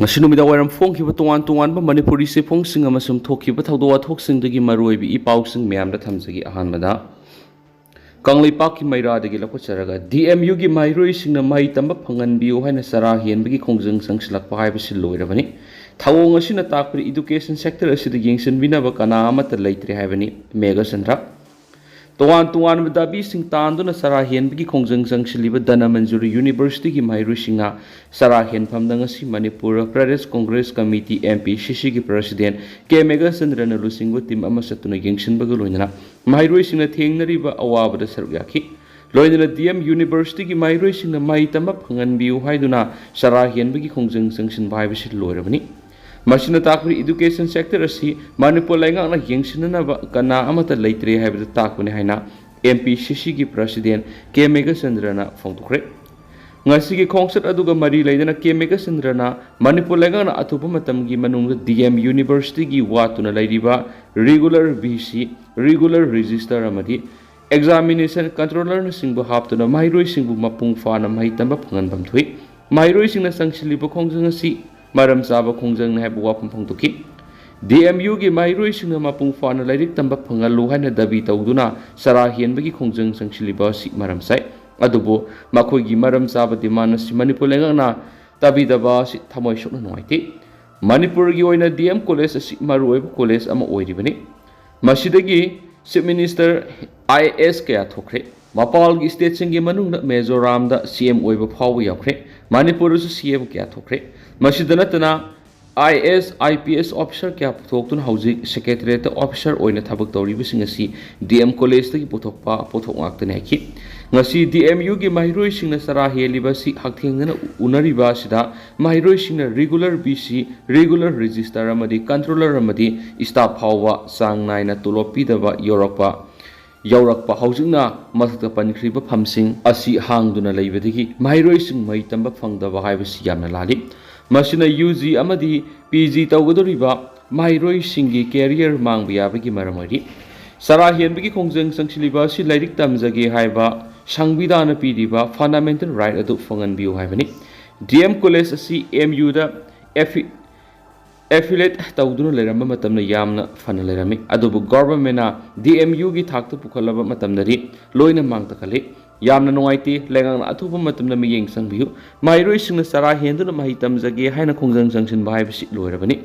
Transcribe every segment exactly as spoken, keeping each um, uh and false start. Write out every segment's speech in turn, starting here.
ꯉꯁꯤ ꯅꯨꯃꯤꯗꯥꯡ ꯋꯥꯏꯔꯝ ꯐꯣꯡꯈꯤꯕ ꯇꯣꯉꯥꯟ ꯇꯣꯉꯥꯟꯕ ꯃꯅꯤꯄꯨꯔꯤ ꯆꯦꯐꯣꯡꯁꯤꯡ ꯑꯃꯁꯨꯡ ꯊꯣꯛꯈꯤꯕ ꯊꯧꯗꯣꯛ ꯋꯥꯊꯣꯛꯁꯤꯡꯗꯒꯤ ꯃꯔꯨꯑꯣꯏꯕ ꯏ ꯄꯥꯎꯁꯤꯡ ꯃꯌꯥꯝꯗ ꯊꯝꯖꯒꯦ꯫ ꯑꯍꯥꯟꯕꯗ, ꯀꯪꯂꯩꯄꯥꯛꯀꯤ ꯃꯩꯔꯥꯗꯒꯤ ꯂꯧꯈꯠꯆꯔꯒ, ꯗꯤ ꯑꯦꯝ ꯌꯨꯒꯤ ꯃꯍꯩꯔꯣꯏꯁꯤꯡꯅ ꯃꯍꯩ ꯇꯝꯕ ꯐꯪꯍꯟꯕꯤꯌꯨ ꯍꯥꯏꯅ ꯆꯔꯥ ꯍꯦꯟꯕꯒꯤ ꯈꯣꯡꯖꯪ ꯆꯪꯁꯤꯜꯂꯛꯄ ꯍꯥꯏꯕꯁꯤ ꯂꯣꯏꯔꯕꯅꯤ꯫ ꯊꯧꯑꯣꯡ ꯑꯁꯤꯅ ꯇꯥꯛꯄꯗꯤ education sector ꯑꯁꯤꯗ ꯌꯦꯡꯁꯤꯟꯕꯤꯅꯕ ꯀꯅꯥ ꯑꯃꯠꯇ ꯂꯩꯇ꯭ꯔꯦ ꯍꯥꯏꯕꯅꯤ꯫ ꯃꯦꯘꯆꯟꯗ꯭ꯔ꯫ ꯇꯣꯉꯥꯟ ꯇꯣꯉꯥꯟꯕ ꯗꯥꯕꯤꯁꯤꯡ ꯇꯥꯟꯗꯨꯅ ꯆꯔꯥ ꯍꯦꯟꯕꯒꯤ ꯈꯣꯡꯖꯪ ꯆꯪꯁꯤꯜꯂꯤꯕ ꯙꯅꯃꯟꯖꯨꯔꯤ ꯌꯨꯅꯤꯚꯔꯁꯤꯇꯤꯒꯤ ꯃꯍꯩꯔꯣꯏꯁꯤꯡꯅ ꯆꯔꯥ ꯍꯦꯟꯐꯝꯗ ꯉꯁꯤ Manipur Pradesh Congress committee, M P C C ꯒꯤ president ꯀꯦ ꯃꯦꯘꯆꯟꯗ꯭ꯔꯅ ꯂꯨꯆꯤꯡꯕ team ꯑꯃ ꯆꯠꯇꯨꯅ ꯌꯦꯡꯁꯤꯟꯕꯒ ꯂꯣꯏꯅꯅ ꯃꯍꯩꯔꯣꯏꯁꯤꯡꯅ ꯊꯦꯡꯅꯔꯤꯕ ꯑꯋꯥꯕꯗ ꯁꯔꯨꯛ ꯌꯥꯈꯤ꯫ ꯂꯣꯏꯅꯅ ꯗꯤ ꯑꯦꯝ ꯌꯨꯅꯤꯚꯔꯁꯤꯇꯤꯒꯤ ꯃꯍꯩꯔꯣꯏꯁꯤꯡꯅ ꯃꯍꯩ ꯇꯝꯕ ꯐꯪꯍꯟꯕꯤꯌꯨ ꯍꯥꯏꯗꯨꯅ ꯆꯔꯥ ꯍꯦꯟꯕꯒꯤ ꯈꯣꯡꯖꯪ ꯆꯪꯁꯤꯟꯕ ꯍꯥꯏꯕꯁꯤ ꯂꯣꯏꯔꯕꯅꯤ꯫ ꯃꯁꯤꯅ ꯇꯥꯛꯄꯗꯤ education sector ꯑꯁꯤ ꯃꯅꯤꯄꯨꯔ ꯂꯩꯉꯥꯛꯅ ꯌꯦꯡꯁꯤꯟꯅꯅꯕ ꯀꯅꯥ ꯑꯃꯠꯇ ꯂꯩꯇ꯭ꯔꯦ ꯍꯥꯏꯕꯗꯨ ꯇꯥꯛꯄꯅꯤ ꯍꯥꯏꯅ M P C C ꯒꯤ president ꯀꯦ ꯃꯦꯘꯆꯟꯗ꯭ꯔꯅ ꯐꯣꯡꯗꯣꯛꯈ꯭ꯔꯦ꯫ ꯉꯁꯤꯒꯤ ꯈꯣꯡꯆꯠ ꯑꯗꯨꯒ ꯃꯔꯤ ꯂꯩꯅꯅ ꯀꯦ ꯃꯦꯘꯆꯟꯗ꯭ꯔꯅ ꯃꯅꯤꯄꯨꯔ ꯂꯩꯉꯥꯛꯅ ꯑꯊꯨꯕ ꯃꯇꯝꯒꯤ ꯃꯅꯨꯡꯗ ꯗꯤ ꯑꯦꯝ ꯌꯨꯅꯤꯚꯔꯁꯤꯇꯤꯒꯤ ꯋꯥꯠꯇꯨꯅ ꯂꯩꯔꯤꯕ regular V C, regular registrar ꯑꯃꯗꯤ examination controllerꯅꯆꯤꯡꯕ ꯍꯥꯞꯇꯨꯅ ꯃꯍꯩꯔꯣꯏꯁꯤꯡꯕꯨ ꯃꯄꯨꯡ ꯐꯥꯅ ꯃꯍꯩ ꯇꯝꯕ ꯐꯪꯍꯟꯐꯝ ꯊꯣꯛꯏ꯫ ꯃꯍꯩꯔꯣꯏꯁꯤꯡꯅ ꯆꯪꯁꯤꯜꯂꯤꯕ ꯈꯣꯡꯖꯪ ꯑꯁꯤ ꯃꯔꯝ ꯆꯥꯕ ꯈꯣꯡꯖꯪꯅꯤ ꯍꯥꯏꯕ ꯋꯥꯐꯝ ꯐꯣꯡꯗꯣꯛꯈꯤ꯫ ꯗꯤ ꯑꯦꯝ ꯌꯨꯒꯤ ꯃꯍꯩꯔꯣꯏꯁꯤꯡꯅ ꯃꯄꯨꯡ ꯐꯥꯅ ꯂꯥꯏꯔꯤꯛ ꯇꯝꯕ ꯐꯪꯍꯜꯂꯨ ꯍꯥꯏꯅ ꯗꯥꯕꯤ ꯇꯧꯗꯨꯅ ꯆꯔꯥ ꯍꯦꯟꯕꯒꯤ ꯈꯣꯡꯖꯪ ꯆꯪꯁꯤꯜꯂꯤꯕ ꯑꯁꯤ ꯃꯔꯝ ꯆꯥꯏ꯫ ꯑꯗꯨꯕꯨ ꯃꯈꯣꯏꯒꯤ ꯃꯔꯝ ꯆꯥꯕ demand ꯑꯁꯤ ꯃꯅꯤꯄꯨꯔ ꯂꯩꯉꯥꯛꯅ ꯇꯥꯕꯤꯗꯕ ꯑꯁꯤ ꯊꯃꯣꯏ ꯁꯣꯛꯅ ꯅꯨꯡꯉꯥꯏꯇꯦ꯫ ꯃꯅꯤꯄꯨꯔꯒꯤ ꯑꯣꯏꯅ ꯗꯤ ꯑꯦꯝ ꯀꯣꯂꯦꯖ ꯑꯁꯤ ꯃꯔꯨꯑꯣꯏꯕ ꯀꯣꯂꯦꯖ ꯑꯃ ꯑꯣꯏꯔꯤꯕꯅꯤ꯫ ꯃꯁꯤꯗꯒꯤ Chief Minister, I A S ꯀꯌꯥ ꯊꯣꯛꯈ꯭ꯔꯦ꯫ ꯃꯄꯥꯜꯒꯤ stateꯁꯤꯡꯒꯤ ꯃꯅꯨꯡꯗ ꯃꯤꯖꯣꯔꯥꯝꯗ C M ꯑꯣꯏꯕ ꯐꯥꯎꯕ ꯌꯥꯎꯈ꯭ꯔꯦ꯫ ꯃꯅꯤꯄꯨꯔꯗꯁꯨ C M ꯀꯌꯥ ꯊꯣꯛꯈ꯭ꯔꯦ꯫ ꯃꯁꯤꯗ ꯅꯠꯇꯅ, I A S, I P S officer ꯀꯌꯥ ꯄꯨꯊꯣꯛꯇꯨꯅ ꯍꯧꯖꯤꯛ secretariatꯇ officer ꯑꯣꯏꯅ ꯊꯕꯛ ꯇꯧꯔꯤꯕꯁꯤꯡ ꯑꯁꯤ ꯗꯤ ꯑꯦꯝ ꯀꯣꯂꯦꯖꯇꯒꯤ ꯄꯨꯊꯣꯛꯄ ꯄꯣꯠꯊꯣꯛ ꯉꯥꯛꯇꯅꯤ ꯍꯥꯏꯈꯤ꯫ ꯉꯁꯤ ꯗꯤ ꯑꯦꯝ ꯌꯨꯒꯤ ꯃꯍꯩꯔꯣꯏꯁꯤꯡꯅ ꯆꯔꯥ ꯍꯦꯜꯂꯤꯕ ꯑꯁꯤ ꯍꯛꯊꯦꯡꯅꯅ ꯎꯅꯔꯤꯕ ꯑꯁꯤꯗ ꯃꯍꯩꯔꯣꯏꯁꯤꯡꯅ regular V C, regular registrar ꯑꯃꯗꯤ controller ꯑꯃꯗꯤ staff ꯐꯥꯎꯕ ꯆꯥꯡ ꯅꯥꯏꯅ ꯇꯣꯂꯣꯞ ꯄꯤꯗꯕ ꯌꯧꯔꯛꯄ, ꯌꯧꯔꯛꯄ ꯍꯧꯖꯤꯛꯅ ꯃꯊꯛꯇ ꯄꯟꯈ꯭ꯔꯤꯕ ꯐꯝꯁꯤꯡ ꯑꯁꯤ ꯍꯥꯡꯗꯨꯅ ꯂꯩꯕꯗꯒꯤ ꯃꯍꯩꯔꯣꯏꯁꯤꯡ ꯃꯍꯩ ꯇꯝꯕ ꯐꯪꯗꯕ ꯍꯥꯏꯕꯁꯤ ꯌꯥꯝꯅ ꯂꯥꯜꯂꯤ꯫ ꯃꯁꯤꯅ U G ꯑꯃꯗꯤ P G ꯇꯧꯒꯗꯧꯔꯤꯕ ꯃꯍꯩꯔꯣꯏꯁꯤꯡꯒꯤ career ꯃꯥꯡꯕ ꯌꯥꯕꯒꯤ ꯃꯔꯝ ꯑꯣꯏꯔꯤ꯫ ꯆꯔꯥ ꯍꯦꯟꯕꯒꯤ ꯈꯣꯡꯖꯪ ꯆꯪꯁꯤꯜꯂꯤꯕ ꯑꯁꯤ ꯂꯥꯏꯔꯤꯛ ꯇꯝꯖꯒꯦ ꯍꯥꯏꯕ ꯁꯪꯕꯤꯙꯥꯟꯅ ꯄꯤꯔꯤꯕ fundamental right ꯑꯗꯨ ꯐꯪꯍꯟꯕꯤꯌꯨ ꯍꯥꯏꯕꯅꯤ꯫ D M College ꯑꯁꯤ M U ꯗ ꯑꯦꯐꯤ ꯑꯦꯐꯤꯂꯦꯠ ꯇꯧꯗꯨꯅ ꯂꯩꯔꯝꯕ ꯃꯇꯝꯗ ꯌꯥꯝꯅ ꯐꯅ ꯂꯩꯔꯝꯃꯤ꯫ ꯑꯗꯨꯕꯨ ꯒꯣꯚꯔꯟꯃꯦꯟꯅ ꯗꯤ ꯑꯦꯝ ꯌꯨꯒꯤ ꯊꯥꯛꯇ ꯄꯨꯈꯠꯂꯕ ꯃꯇꯝꯗꯗꯤ ꯂꯣꯏꯅ ꯃꯥꯡ ꯇꯥꯛꯍꯜꯂꯤ꯫ ꯌꯥꯝꯅ ꯅꯨꯡꯉꯥꯏꯇꯦ꯫ ꯂꯩꯉꯥꯛꯅ ꯑꯊꯨꯕ ꯃꯇꯝꯗ ꯃꯤꯠꯌꯦꯡ ꯆꯪꯕꯤꯌꯨ꯫ ꯃꯍꯩꯔꯣꯏꯁꯤꯡꯅ ꯆꯔꯥ ꯍꯦꯟꯗꯨꯅ ꯃꯍꯩ ꯇꯝꯖꯒꯦ ꯍꯥꯏꯅ ꯈꯣꯡꯖꯪ ꯆꯪꯁꯤꯟꯕ ꯍꯥꯏꯕꯁꯤ ꯂꯣꯏꯔꯕꯅꯤ꯫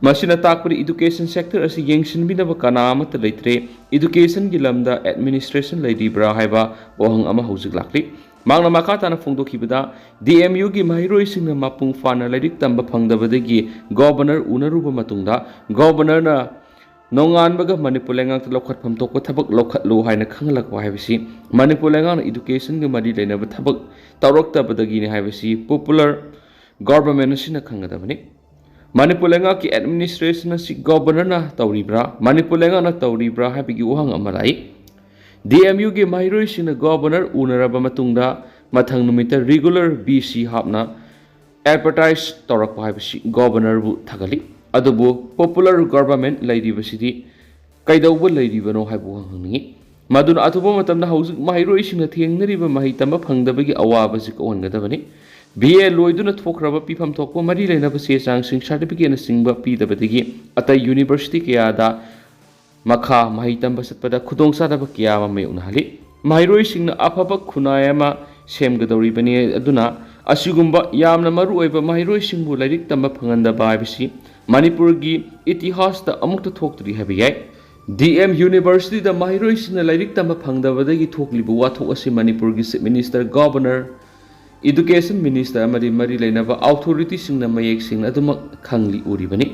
ꯃꯁꯤꯅ ꯇꯥꯛꯄꯗꯤ education sector ꯑꯁꯤ ꯌꯦꯡꯁꯤꯟꯕꯤꯅꯕ ꯀꯅꯥ ꯑꯃꯠꯇ ꯂꯩꯇ꯭ꯔꯦ꯫ Educationꯒꯤ ꯂꯝꯗ administration ꯂꯩꯔꯤꯕ꯭ꯔꯥ ꯍꯥꯏꯕ ꯋꯥꯍꯪ ꯑꯃ ꯍꯧꯖꯤꯛ ꯂꯥꯛꯂꯤ꯫ ꯃꯍꯥꯛꯅ ꯃꯈꯥ ꯇꯥꯅ ꯐꯣꯡꯗꯣꯛꯈꯤꯕꯗ, ꯗꯤ ꯑꯦꯝ ꯌꯨꯒꯤ ꯃꯍꯩꯔꯣꯏꯁꯤꯡꯅ ꯃꯄꯨꯡ ꯐꯥꯅ ꯂꯥꯏꯔꯤꯛ ꯇꯝꯕ ꯐꯪꯗꯕꯗꯒꯤ ꯒꯣꯚꯔꯅꯔ ꯎꯅꯔꯨꯕ ꯃꯇꯨꯡꯗ, ꯒꯣꯚꯔꯅꯔꯅ ꯅꯣꯡꯉꯥꯟꯕꯒ ꯃꯅꯤꯄꯨꯔ ꯂꯩꯉꯥꯛꯇ ꯂꯧꯈꯠꯐꯝ ꯊꯣꯛꯄ ꯊꯕꯛ ꯂꯧꯈꯠꯂꯨ ꯍꯥꯏꯅ ꯈꯪꯍꯜꯂꯛꯄ ꯍꯥꯏꯕꯁꯤ ꯃꯅꯤꯄꯨꯔ ꯂꯩꯉꯥꯛꯅ educationꯒ ꯃꯔꯤ ꯂꯩꯅꯕ ꯊꯕꯛ ꯇꯧꯔꯛꯇꯕꯗꯒꯤꯅꯤ ꯍꯥꯏꯕꯁꯤ popular government ꯑꯁꯤꯅ ꯈꯪꯒꯗꯕꯅꯤ꯫ ꯃꯅꯤꯄꯨꯔ ꯂꯩꯉꯥꯛꯀꯤ administration ꯑꯁꯤ ꯒꯣꯚꯔꯅꯔꯅ ꯇꯧꯔꯤꯕ꯭ꯔꯥ, ꯃꯅꯤꯄꯨꯔ ꯂꯩꯉꯥꯛꯅ ꯇꯧꯔꯤꯕ꯭ꯔꯥ ꯍꯥꯏꯕꯒꯤ ꯋꯥꯍꯪ ꯑꯃ ꯂꯥꯛꯏ꯫ ꯗꯤ ꯑꯦꯝ ꯌꯨꯒꯤ ꯃꯍꯩꯔꯣꯏꯁꯤꯡꯅ ꯒꯣꯚꯔꯅꯔ ꯎꯅꯔꯕ ꯃꯇꯨꯡꯗ ꯃꯊꯪ ꯅꯨꯃꯤꯠꯇ regular ꯚꯤ ꯁꯤ ꯍꯥꯞꯅ advertise ꯇꯧꯔꯛꯄ ꯍꯥꯏꯕꯁꯤ ꯒꯣꯚꯔꯅꯔꯕꯨ ꯊꯥꯒꯠꯂꯤ꯫ ꯑꯗꯨꯕꯨ popular government ꯂꯩꯔꯤꯕꯁꯤꯗꯤ ꯀꯩꯗꯧꯕ ꯂꯩꯔꯤꯕꯅꯣ ꯍꯥꯏꯕ ꯋꯥꯍꯪ ꯍꯪꯅꯤꯡꯏ꯫ ꯃꯗꯨꯅ ꯑꯊꯨꯕ ꯃꯇꯝꯗ ꯍꯧꯖꯤꯛ ꯃꯍꯩꯔꯣꯏꯁꯤꯡꯅ ꯊꯦꯡꯅꯔꯤꯕ ꯃꯍꯩ ꯇꯝꯕ ꯐꯪꯗꯕꯒꯤ ꯑꯋꯥꯕꯁꯤ ꯀꯣꯛꯍꯟꯒꯗꯕꯅꯤ꯫ ꯕꯤ ꯑꯦ ꯂꯣꯏꯗꯨꯅ ꯊꯣꯛꯈ꯭ꯔꯕ ꯄꯤꯐꯝ ꯊꯣꯛꯄ ꯃꯔꯤ ꯂꯩꯅꯕ ꯆꯦ ꯆꯥꯡꯁꯤꯡ, certificateꯅꯆꯤꯡꯕ ꯄꯤꯗꯕꯗꯒꯤ ꯑꯇꯩ university ꯀꯌꯥꯗ ꯃꯈꯥ ꯃꯍꯩ ꯇꯝꯕ ꯆꯠꯄꯗ ꯈꯨꯗꯣꯡꯆꯥꯗꯕ ꯀꯌꯥ ꯑꯃ ꯃꯥꯌꯣꯛꯅꯍꯜꯂꯤ꯫ ꯃꯍꯩꯔꯣꯏꯁꯤꯡꯅ ꯑꯐꯕ ꯈꯨꯟꯅꯥꯏ ꯑꯃ ꯁꯦꯝꯒꯗꯧꯔꯤꯕꯅꯤ꯫ ꯑꯗꯨꯅ ꯑꯁꯤꯒꯨꯝꯕ ꯌꯥꯝꯅ ꯃꯔꯨꯑꯣꯏꯕ ꯃꯍꯩꯔꯣꯏꯁꯤꯡꯕꯨ ꯂꯥꯏꯔꯤꯛ ꯇꯝꯕ ꯐꯪꯍꯟꯗꯕ ꯍꯥꯏꯕꯁꯤ ꯃꯅꯤꯄꯨꯔꯒꯤ ꯏꯇꯤꯍꯥꯁꯇ ꯑꯃꯨꯛꯇ ꯊꯣꯛꯇ꯭ꯔꯤ ꯍꯥꯏꯕ ꯌꯥꯏ꯫ ꯗꯤ ꯑꯦꯝ universityꯗ ꯃꯍꯩꯔꯣꯏꯁꯤꯡꯅ ꯂꯥꯏꯔꯤꯛ ꯇꯝꯕ ꯐꯪꯗꯕꯗꯒꯤ ꯊꯣꯛꯂꯤꯕ ꯋꯥꯊꯣꯛ ꯑꯁꯤ ꯃꯅꯤꯄꯨꯔꯒꯤ Chief Minister, Governor, Education Minister ꯑꯃꯗꯤ ꯃꯔꯤ ꯂꯩꯅꯕ authorityꯁꯤꯡꯅ ꯃꯌꯦꯛ ꯁꯦꯡꯅ ꯑꯗꯨꯃꯛ ꯈꯪꯂꯤ ꯎꯔꯤꯕꯅꯤ꯫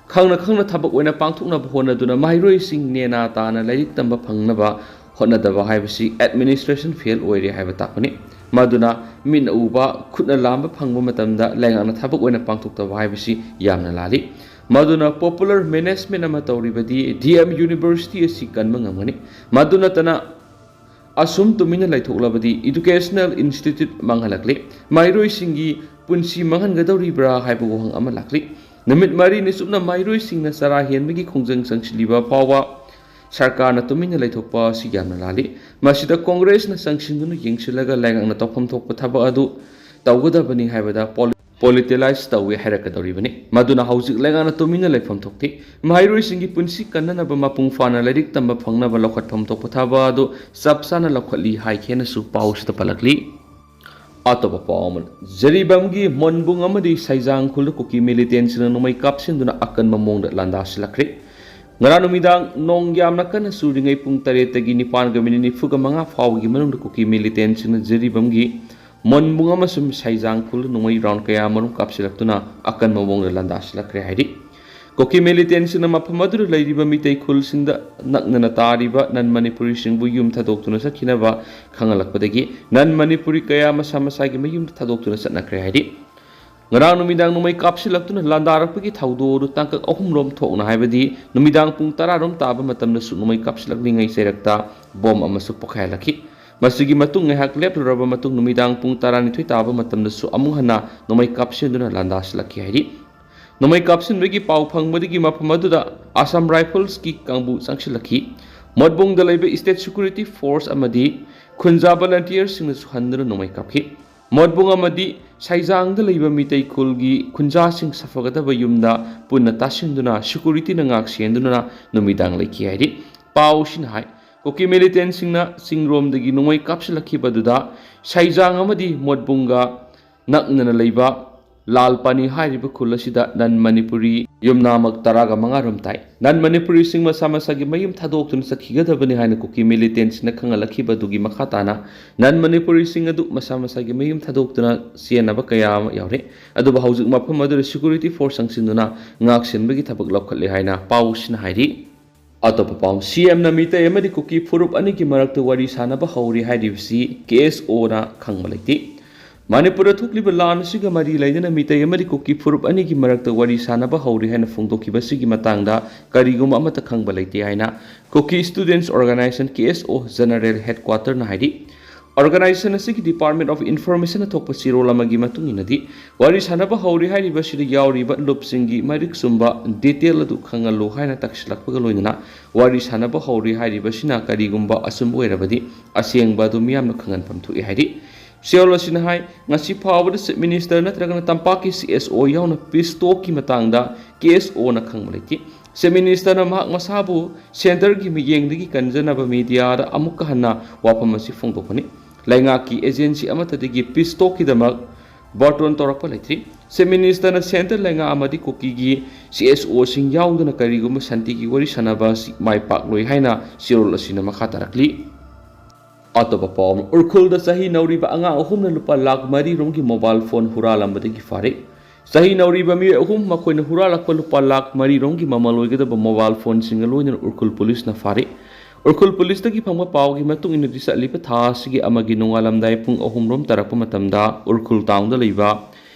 ꯈꯪꯅ ꯈꯪꯅ ꯊꯕꯛ ꯑꯣꯏꯅ ꯄꯥꯡꯊꯣꯛꯅꯕ ꯍꯣꯠꯅꯗꯨꯅ ꯃꯍꯩꯔꯣꯏꯁꯤꯡ ꯅꯦꯅꯥ ꯇꯥꯅ ꯂꯥꯏꯔꯤꯛ ꯇꯝꯕ ꯐꯪꯅꯕ ꯍꯣꯠꯅꯗꯕ ꯍꯥꯏꯕꯁꯤ administration fail ꯑꯣꯏꯔꯦ ꯍꯥꯏꯕ ꯇꯥꯛꯄꯅꯤ꯫ ꯃꯗꯨꯅ ꯃꯤꯠꯅ ꯎꯕ, ꯈꯨꯠꯅ ꯂꯥꯝꯕ ꯐꯪꯕ ꯃꯇꯝꯗ ꯂꯩꯉꯥꯛꯅ ꯊꯕꯛ ꯑꯣꯏꯅ ꯄꯥꯡꯊꯣꯛꯇꯕ ꯍꯥꯏꯕꯁꯤ ꯌꯥꯝꯅ ꯂꯥꯜꯂꯤ꯫ ꯃꯗꯨꯅ popular management ꯑꯃ ꯇꯧꯔꯤꯕꯗꯤ ꯗꯤ ꯑꯦꯝ university ꯑꯁꯤ ꯀꯟꯕ ꯉꯝꯒꯅꯤ꯫ ꯃꯗꯨ ꯅꯠꯇꯅ ꯑꯁꯨꯝ ꯇꯨꯃꯤꯟꯅ ꯂꯩꯊꯣꯛꯂꯕꯗꯤ educational institute ꯃꯥꯡꯍꯜꯂꯛꯂꯤ꯫ ꯃꯍꯩꯔꯣꯏꯁꯤꯡꯒꯤ ꯄꯨꯟꯁꯤ ꯃꯥꯡꯍꯟꯒꯗꯧꯔꯤꯕ꯭ꯔꯥ ꯍꯥꯏꯕ ꯋꯥꯍꯪ ꯑꯃ ꯂꯥꯛꯂꯤ꯫ ꯅꯨꯃꯤꯠ ꯃꯔꯤꯅꯤ ꯆꯨꯞꯅ ꯃꯍꯩꯔꯣꯏꯁꯤꯡꯅ ꯆꯔꯥ ꯍꯦꯟꯕꯒꯤ ꯈꯣꯡꯖꯪ ꯆꯪꯁꯤꯜꯂꯤꯕ ꯐꯥꯎꯕ ꯁꯔꯀꯥꯔꯅ ꯇꯨꯃꯤꯟꯅ ꯂꯩꯊꯣꯛꯄ ꯑꯁꯤ ꯌꯥꯝꯅ ꯂꯥꯜꯂꯤ꯫ ꯃꯁꯤꯗ ꯀꯣꯡꯒ꯭ꯔꯦꯁꯅ ꯆꯪꯁꯤꯟꯗꯨꯅ ꯌꯦꯡꯁꯤꯜꯂꯒ ꯂꯩꯉꯥꯛꯅ ꯇꯧꯐꯝ ꯊꯣꯛꯄ ꯊꯕꯛ ꯑꯗꯨ ꯇꯧꯒꯗꯕꯅꯤ ꯍꯥꯏꯕꯗ ꯄꯣꯂꯤ-, ꯄꯣꯂꯤꯇꯤꯂꯥꯏꯁ ꯇꯧꯏ ꯍꯥꯏꯔꯛꯀꯗꯧꯔꯤꯕꯅꯤ꯫ ꯃꯗꯨꯅ ꯍꯧꯖꯤꯛ ꯂꯩꯉꯥꯛꯅ ꯇꯨꯃꯤꯟꯅ ꯂꯩꯐꯝ ꯊꯣꯛꯇꯦ꯫ ꯃꯍꯩꯔꯣꯏꯁꯤꯡꯒꯤ ꯄꯨꯟꯁꯤ ꯀꯟꯅꯅꯕ ꯃꯄꯨꯡ ꯐꯥꯅ ꯂꯥꯏꯔꯤꯛ ꯇꯝꯕ ꯐꯪꯅꯕ ꯂꯧꯈꯠꯐꯝ ꯊꯣꯛꯄ ꯊꯕꯛ ꯑꯗꯨ ꯆꯞ ꯆꯥꯅ ꯂꯧꯈꯠꯂꯤ ꯍꯥꯏꯈꯤꯅꯁꯨ ꯄꯥꯎꯁꯤꯗ ꯄꯜꯂꯛꯂꯤ꯫ ꯑꯇꯣꯞꯄ ꯄꯥꯎ ꯑꯃꯅ, ꯖꯤꯔꯤꯕꯥꯝꯒꯤ ꯃꯣꯟꯕꯨꯡ ꯑꯃꯗꯤ ꯁꯩꯖꯥꯡ ꯈꯨꯜꯗ ꯀꯨꯀꯤ ꯃꯤꯂꯤꯇꯦꯟꯁꯤꯡꯅ ꯅꯣꯡꯃꯩ ꯀꯥꯞꯁꯤꯟꯗꯨꯅ ꯑꯀꯟꯕ ꯃꯑꯣꯡꯗ ꯂꯥꯟꯗꯥꯁꯤꯜꯂꯛꯈ꯭ꯔꯦ꯫ ꯉꯔꯥꯡ ꯅꯨꯃꯤꯗꯥꯡ ꯅꯣꯡ ꯌꯥꯝꯅ ꯀꯟꯅ ꯆꯨꯔꯤꯉꯩ ꯄꯨꯡ ꯇꯔꯦꯠꯇꯒꯤ ꯅꯤꯄꯥꯟꯒ ꯃꯤꯅꯤꯠ ꯅꯤꯐꯨꯒ ꯃꯉꯥ ꯐꯥꯎꯕꯒꯤ ꯃꯅꯨꯡꯗ ꯀꯨꯀꯤ ꯃꯤꯂꯤꯇꯦꯟꯁꯤꯡꯅ ꯖꯤꯔꯤꯕꯥꯝꯒꯤ ꯃꯣꯟꯕꯨꯡ ꯑꯃꯁꯨꯡ ꯁꯩꯖꯥꯡ ꯈꯨꯜꯗ ꯅꯣꯡꯃꯩ ꯔꯥꯎꯟ ꯀꯌꯥ ꯑꯃꯔꯣꯝ ꯀꯥꯞꯁꯤꯜꯂꯛꯇꯨꯅ ꯑꯀꯟꯕ ꯃꯑꯣꯡꯗ ꯂꯥꯟꯗꯥꯁꯤꯜꯂꯛꯈ꯭ꯔꯦ ꯍꯥꯏꯔꯤ꯫ ꯀꯨꯀꯤ ꯃꯤꯂꯤꯇꯦꯟꯁꯤꯡꯅ ꯃꯐꯝ ꯑꯗꯨꯗ ꯂꯩꯔꯤꯕ ꯃꯤꯇꯩ ꯈꯨꯜꯁꯤꯡꯗ ꯅꯛꯅꯅ ꯇꯥꯔꯤꯕ ꯅꯟ ꯃꯅꯤꯄꯨꯔꯤꯁꯤꯡꯕꯨ ꯌꯨꯝ ꯊꯥꯗꯣꯛꯇꯨꯅ ꯆꯠꯈꯤꯅꯕ ꯈꯪꯍꯜꯂꯛꯄꯗꯒꯤ ꯅꯟ ꯃꯅꯤꯄꯨꯔꯤ ꯀꯌꯥ ꯃꯁꯥ ꯃꯁꯥꯒꯤ ꯃꯌꯨꯝꯗ ꯊꯥꯗꯣꯛꯇꯨꯅ ꯆꯠꯅꯈ꯭ꯔꯦ ꯍꯥꯏꯔꯤ꯫ ꯉꯔꯥꯡ ꯅꯨꯃꯤꯗꯥꯡ ꯅꯣꯡꯃꯩ ꯀꯥꯞꯁꯤꯜꯂꯛꯇꯨꯅ ꯂꯥꯟꯗꯥꯔꯛꯄꯒꯤ ꯊꯧꯗꯣꯛ ꯑꯗꯨ ꯇꯥꯡꯀꯛ ꯑꯍꯨꯝꯔꯣꯝ ꯊꯣꯛꯅ, ꯍꯥꯏꯕꯗꯤ ꯅꯨꯃꯤꯗꯥꯡ ꯄꯨꯡ ꯇꯔꯥꯔꯣꯝ ꯇꯥꯕ ꯃꯇꯝꯗꯁꯨ ꯅꯣꯡꯃꯩ ꯀꯥꯞꯁꯤꯜꯂꯛꯂꯤꯉꯩ ꯆꯩꯔꯛꯇ ꯕꯣꯝ ꯑꯃꯁꯨ ꯄꯣꯈꯥꯏꯍꯜꯂꯛꯈꯤ꯫ ꯃꯁꯤꯒꯤ ꯃꯇꯨꯡ ꯉꯥꯏꯍꯥꯛ ꯂꯦꯞꯂꯨꯔꯕ ꯃꯇꯨꯡ ꯅꯨꯃꯤꯗꯥꯡ ꯄꯨꯡ ꯇꯔꯥꯅꯤꯊꯣꯏ ꯇꯥꯕ ꯃꯇꯝꯗꯁꯨ ꯑꯃꯨꯛ ꯍꯟꯅ ꯅꯣꯡꯃꯩ ꯀꯥꯞꯁꯤꯟꯗꯨꯅ ꯂꯥꯟꯗꯥꯁꯤꯜꯂꯛꯈꯤ ꯍꯥꯏꯔꯤ꯫ ꯅꯣꯡꯃꯩ ꯀꯥꯞꯁꯤꯟꯕꯒꯤ ꯄꯥꯎ ꯐꯪꯕꯗꯒꯤ ꯃꯐꯝ ꯑꯗꯨꯗ ꯑꯁꯥꯝ ꯔꯥꯏꯐꯜꯁꯀꯤ ꯀꯥꯡꯕꯨ ꯆꯪꯁꯤꯜꯂꯛꯈꯤ꯫ ꯃꯣꯠꯕꯨꯡꯗ ꯂꯩꯕ ꯁ꯭ꯇꯦꯠ ꯁꯦꯀ꯭ꯌꯨꯔꯤꯇꯤ ꯐꯣꯔꯁ ꯑꯃꯗꯤ ꯈꯨꯟꯖꯥ ꯚꯣꯂꯟꯇꯤꯌꯔꯁꯤꯡꯅꯁꯨ ꯍꯟꯗꯨꯅ ꯅꯣꯡꯃꯩ ꯀꯥꯞꯈꯤ꯫ ꯃꯣꯠꯕꯨꯡ ꯑꯃꯗꯤ ꯁꯩꯖꯥꯡꯗ ꯂꯩꯕ ꯃꯤꯇꯩ ꯈꯨꯜꯒꯤ ꯈꯨꯟꯖꯥꯁꯤꯡ ꯁꯥꯐꯒꯗꯕ ꯌꯨꯝꯗ ꯄꯨꯟꯅ ꯇꯥꯁꯤꯟꯗꯨꯅ ꯁꯦꯀ꯭ꯌꯨꯔꯤꯇꯤꯅ ꯉꯥꯛ ꯁꯦꯟꯗꯨꯅ ꯅꯨꯃꯤꯗꯥꯡ ꯂꯩꯈꯤ ꯍꯥꯏꯔꯤ꯫ ꯄꯥꯎꯁꯤꯅ ꯍꯥꯏ, ꯀꯨꯀꯤ ꯃꯤꯂꯤꯇꯦꯟꯁꯤꯡꯅ ꯆꯤꯡꯔꯣꯝꯗꯒꯤ ꯅꯣꯡꯃꯩ ꯀꯥꯞꯁꯤꯜꯂꯛꯈꯤꯕꯗꯨꯗ ꯁꯩꯖꯥꯡ ꯑꯃꯗꯤ ꯃꯣꯠꯕꯨꯡꯒ ꯅꯛꯅꯅ ꯂꯩꯕ ꯂꯥꯜ ꯄꯥꯅꯤ ꯍꯥꯏꯔꯤꯕ ꯈꯨꯜ ꯑꯁꯤꯗ ꯅꯟ ꯃꯅꯤꯄꯨꯔꯤ ꯌꯨꯝꯅꯥꯃꯛ ꯇꯔꯥꯒ ꯃꯉꯥ ꯔꯣꯝ ꯇꯥꯏ꯫ ꯅꯟ ꯃꯅꯤꯄꯨꯔꯤꯁꯤꯡ ꯃꯁꯥ ꯃꯁꯥꯒꯤ ꯃꯌꯨꯝ ꯊꯥꯗꯣꯛꯇꯨꯅ ꯆꯠꯈꯤꯒꯗꯕꯅꯤ ꯍꯥꯏꯅ ꯀꯨꯀꯤ ꯃꯤꯂꯤꯇꯦꯟꯁꯤꯡꯅ ꯈꯪꯍꯜꯂꯛꯈꯤꯕ ꯑꯗꯨꯒꯤ ꯃꯈꯥ ꯇꯥꯅ ꯅꯟ ꯃꯅꯤꯄꯨꯔꯤꯁꯤꯡ ꯑꯗꯨ ꯃꯁꯥ ꯃꯁꯥꯒꯤ ꯃꯌꯨꯝ ꯊꯥꯗꯣꯛꯇꯨꯅ ꯆꯦꯟꯅꯕ ꯀꯌꯥ ꯑꯃ ꯌꯥꯎꯔꯦ꯫ ꯑꯗꯨꯕꯨ ꯍꯧꯖꯤꯛ ꯃꯐꯝ ꯑꯗꯨꯗ ꯁꯦꯀ꯭ꯌꯨꯔꯤꯇꯤ ꯐꯣꯔꯁ ꯆꯪꯁꯤꯟꯗꯨꯅ ꯉꯥꯛ ꯁꯦꯟꯕꯒꯤ ꯊꯕꯛ ꯂꯧꯈꯠꯂꯦ ꯍꯥꯏꯅ ꯄꯥꯎꯁꯤꯅ ꯍꯥꯏꯔꯤ꯫ ꯑꯇꯣꯞꯄ ꯄꯥꯎ, ꯁꯤ ꯑꯦꯝꯅ ꯃꯤꯇꯩ ꯑꯃꯗꯤ ꯀꯨꯀꯤ ꯐꯨꯔꯨꯞ ꯑꯅꯤꯒꯤ ꯃꯔꯛꯇ ꯋꯥꯔꯤ ꯁꯥꯟꯅꯕ ꯍꯧꯔꯤ ꯍꯥꯏꯔꯤꯕꯁꯤ ꯀꯦ ꯑꯦꯁ ꯑꯣꯅ ꯈꯪꯕ ꯂꯩꯇꯦ꯫ ꯃꯅꯤꯄꯨꯔꯗ ꯊꯣꯛꯂꯤꯕ ꯂꯥꯟ ꯑꯁꯤꯒ ꯃꯔꯤ ꯂꯩꯅꯅ ꯃꯤꯇꯩ ꯑꯃꯗꯤ ꯀꯨꯀꯤ ꯐꯨꯔꯨꯞ ꯑꯅꯤꯒꯤ ꯃꯔꯛꯇ ꯋꯥꯔꯤ ꯁꯥꯟꯅꯕ ꯍꯧꯔꯤ ꯍꯥꯏꯅ ꯐꯣꯡꯗꯣꯛꯈꯤꯕ ꯑꯁꯤꯒꯤ ꯃꯇꯥꯡꯗ ꯀꯔꯤꯒꯨꯝꯕ ꯑꯃꯠꯇ ꯈꯪꯕ ꯂꯩꯇꯦ ꯍꯥꯏꯅ ꯀꯨꯀꯤ ꯁ꯭ꯇꯨꯗꯦꯟꯠꯁ ꯑꯣꯔꯒꯅꯥꯏꯖꯦꯁꯟ, ꯀꯦ ꯑꯦꯁ ꯑꯣ, ꯖꯦꯅꯔꯦꯜ ꯍꯦꯗꯀ꯭ꯋꯥꯇꯔꯅ ꯍꯥꯏꯔꯤ꯫ ꯑꯣꯔꯒꯅꯥꯏꯖꯦꯁꯟ ꯑꯁꯤꯒꯤ ꯗꯤꯄꯥꯔꯠꯃꯦꯟꯠ ꯑꯣꯐ ꯏꯟꯐꯣꯔꯃꯦꯁꯟꯅ ꯊꯣꯛꯄ ꯆꯦꯔꯣꯜ ꯑꯃꯒꯤ ꯃꯇꯨꯡ ꯏꯟꯅꯗꯤ, ꯋꯥꯔꯤ ꯁꯥꯟꯅꯕ ꯍꯧꯔꯤ ꯍꯥꯏꯔꯤꯕꯁꯤꯗ ꯌꯥꯎꯔꯤꯕ ꯂꯨꯞꯁꯤꯡꯒꯤ ꯃꯔꯤꯛ ꯆꯨꯝꯕ ꯗꯤꯇꯦꯜ ꯑꯗꯨ ꯈꯪꯍꯜꯂꯨ ꯍꯥꯏꯅ ꯇꯛꯁꯤꯜꯂꯛꯄꯒ ꯂꯣꯏꯅꯅ ꯋꯥꯔꯤ ꯁꯥꯟꯅꯕ ꯍꯧꯔꯤ ꯍꯥꯏꯔꯤꯕꯁꯤꯅ ꯀꯔꯤꯒꯨꯝꯕ ꯑꯆꯨꯝꯕ ꯑꯣꯏꯔꯕꯗꯤ ꯑꯁꯦꯡꯕ ꯑꯗꯨ ꯃꯤꯌꯥꯝꯅ ꯈꯪꯍꯟꯐꯝ ꯊꯣꯛꯏ ꯍꯥꯏꯔꯤ꯫ ꯁꯤꯑꯣꯜ ꯑꯁꯤꯅ ꯍꯥꯏ, ꯉꯁꯤ ꯐꯥꯎꯕꯗ Chief Minister ꯅꯠꯇ꯭ꯔꯒꯅ ꯇꯝꯄꯥꯛꯀꯤ C S O ꯌꯥꯎꯅ peace talkꯀꯤ ꯃꯇꯥꯡꯗ K S Oꯅ ꯈꯪꯕ ꯂꯩꯇꯦ꯫ Chief Ministerꯅ ꯃꯍꯥꯛ ꯃꯁꯥꯕꯨ centreꯒꯤ ꯃꯤꯠꯌꯦꯡꯗꯒꯤ ꯀꯟꯖꯅꯕ mediaꯗ ꯑꯃꯨꯛꯀ ꯍꯟꯅ ꯋꯥꯐꯝ ꯑꯁꯤ ꯐꯣꯡꯗꯣꯛꯄꯅꯤ꯫ ꯂꯩꯉꯥꯛꯀꯤ agency ꯑꯃꯠꯇꯗꯒꯤ peace talkꯀꯤꯗꯃꯛ ꯕꯥꯔꯇꯣꯟ ꯇꯧꯔꯛꯄ ꯂꯩꯇ꯭ꯔꯤ꯫ Chief Ministerꯅ centre ꯂꯩꯉꯥꯛ ꯑꯃꯗꯤ ꯀꯨꯀꯤꯒꯤ C S Oꯁꯤꯡ ꯌꯥꯎꯗꯅ ꯀꯔꯤꯒꯨꯝꯕ ꯁꯥꯟꯇꯤꯒꯤ ꯋꯥꯔꯤ ꯁꯥꯟꯅꯕ ꯑꯁꯤ ꯃꯥꯏ ꯄꯥꯛꯂꯣꯏ ꯍꯥꯏꯅ ꯁꯤꯑꯣꯜ ꯑꯁꯤꯅ ꯃꯈꯥ ꯇꯥꯔꯛꯂꯤ꯫ ꯑꯇꯣꯞꯄ ꯄꯥꯎ ꯑꯃ, ꯎꯔꯈꯨꯜꯗ ꯆꯍꯤ ꯅꯧꯔꯤꯕ ꯑꯉꯥꯡ ꯑꯍꯨꯝꯅ ꯂꯨꯄꯥ ꯂꯥꯈ ꯃꯔꯤ ꯔꯣꯝꯒꯤ mobile phone ꯍꯨꯔꯥꯜꯂꯝꯕꯗꯒꯤ ꯐꯥꯔꯦ꯫ ꯆꯍꯤ ꯅꯧꯔꯤꯕ ꯃꯤꯑꯣꯏ ꯑꯍꯨꯝ, ꯃꯈꯣꯏꯅ ꯍꯨꯔꯥꯜꯂꯛꯄ ꯂꯨꯄꯥ ꯂꯥꯈ ꯃꯔꯤ ꯔꯣꯝꯒꯤ ꯃꯃꯜ ꯑꯣꯏꯒꯗꯕ mobile phoneꯁꯤꯡꯒ ꯂꯣꯏꯅꯅ ꯎꯔꯈꯨꯜ ꯄꯨꯂꯤꯁꯅ ꯐꯥꯔꯦ꯫ ꯎꯔꯈꯨꯜ ꯄꯨꯂꯤꯁꯇꯒꯤ ꯐꯪꯕ ꯄꯥꯎꯒꯤ ꯃꯇꯨꯡ ꯏꯟꯅꯗꯤ, ꯆꯠꯂꯤꯕ ꯊꯥ ꯑꯁꯤꯒꯤ ꯑꯃꯒꯤ ꯅꯣꯡꯉꯥꯜꯂꯝꯗꯥꯏ ꯄꯨꯡ ꯑꯍꯨꯝ ꯔꯣꯝ ꯇꯥꯔꯛꯄ ꯃꯇꯝꯗ ꯎꯔꯈꯨꯜ townꯗ ꯂꯩꯕ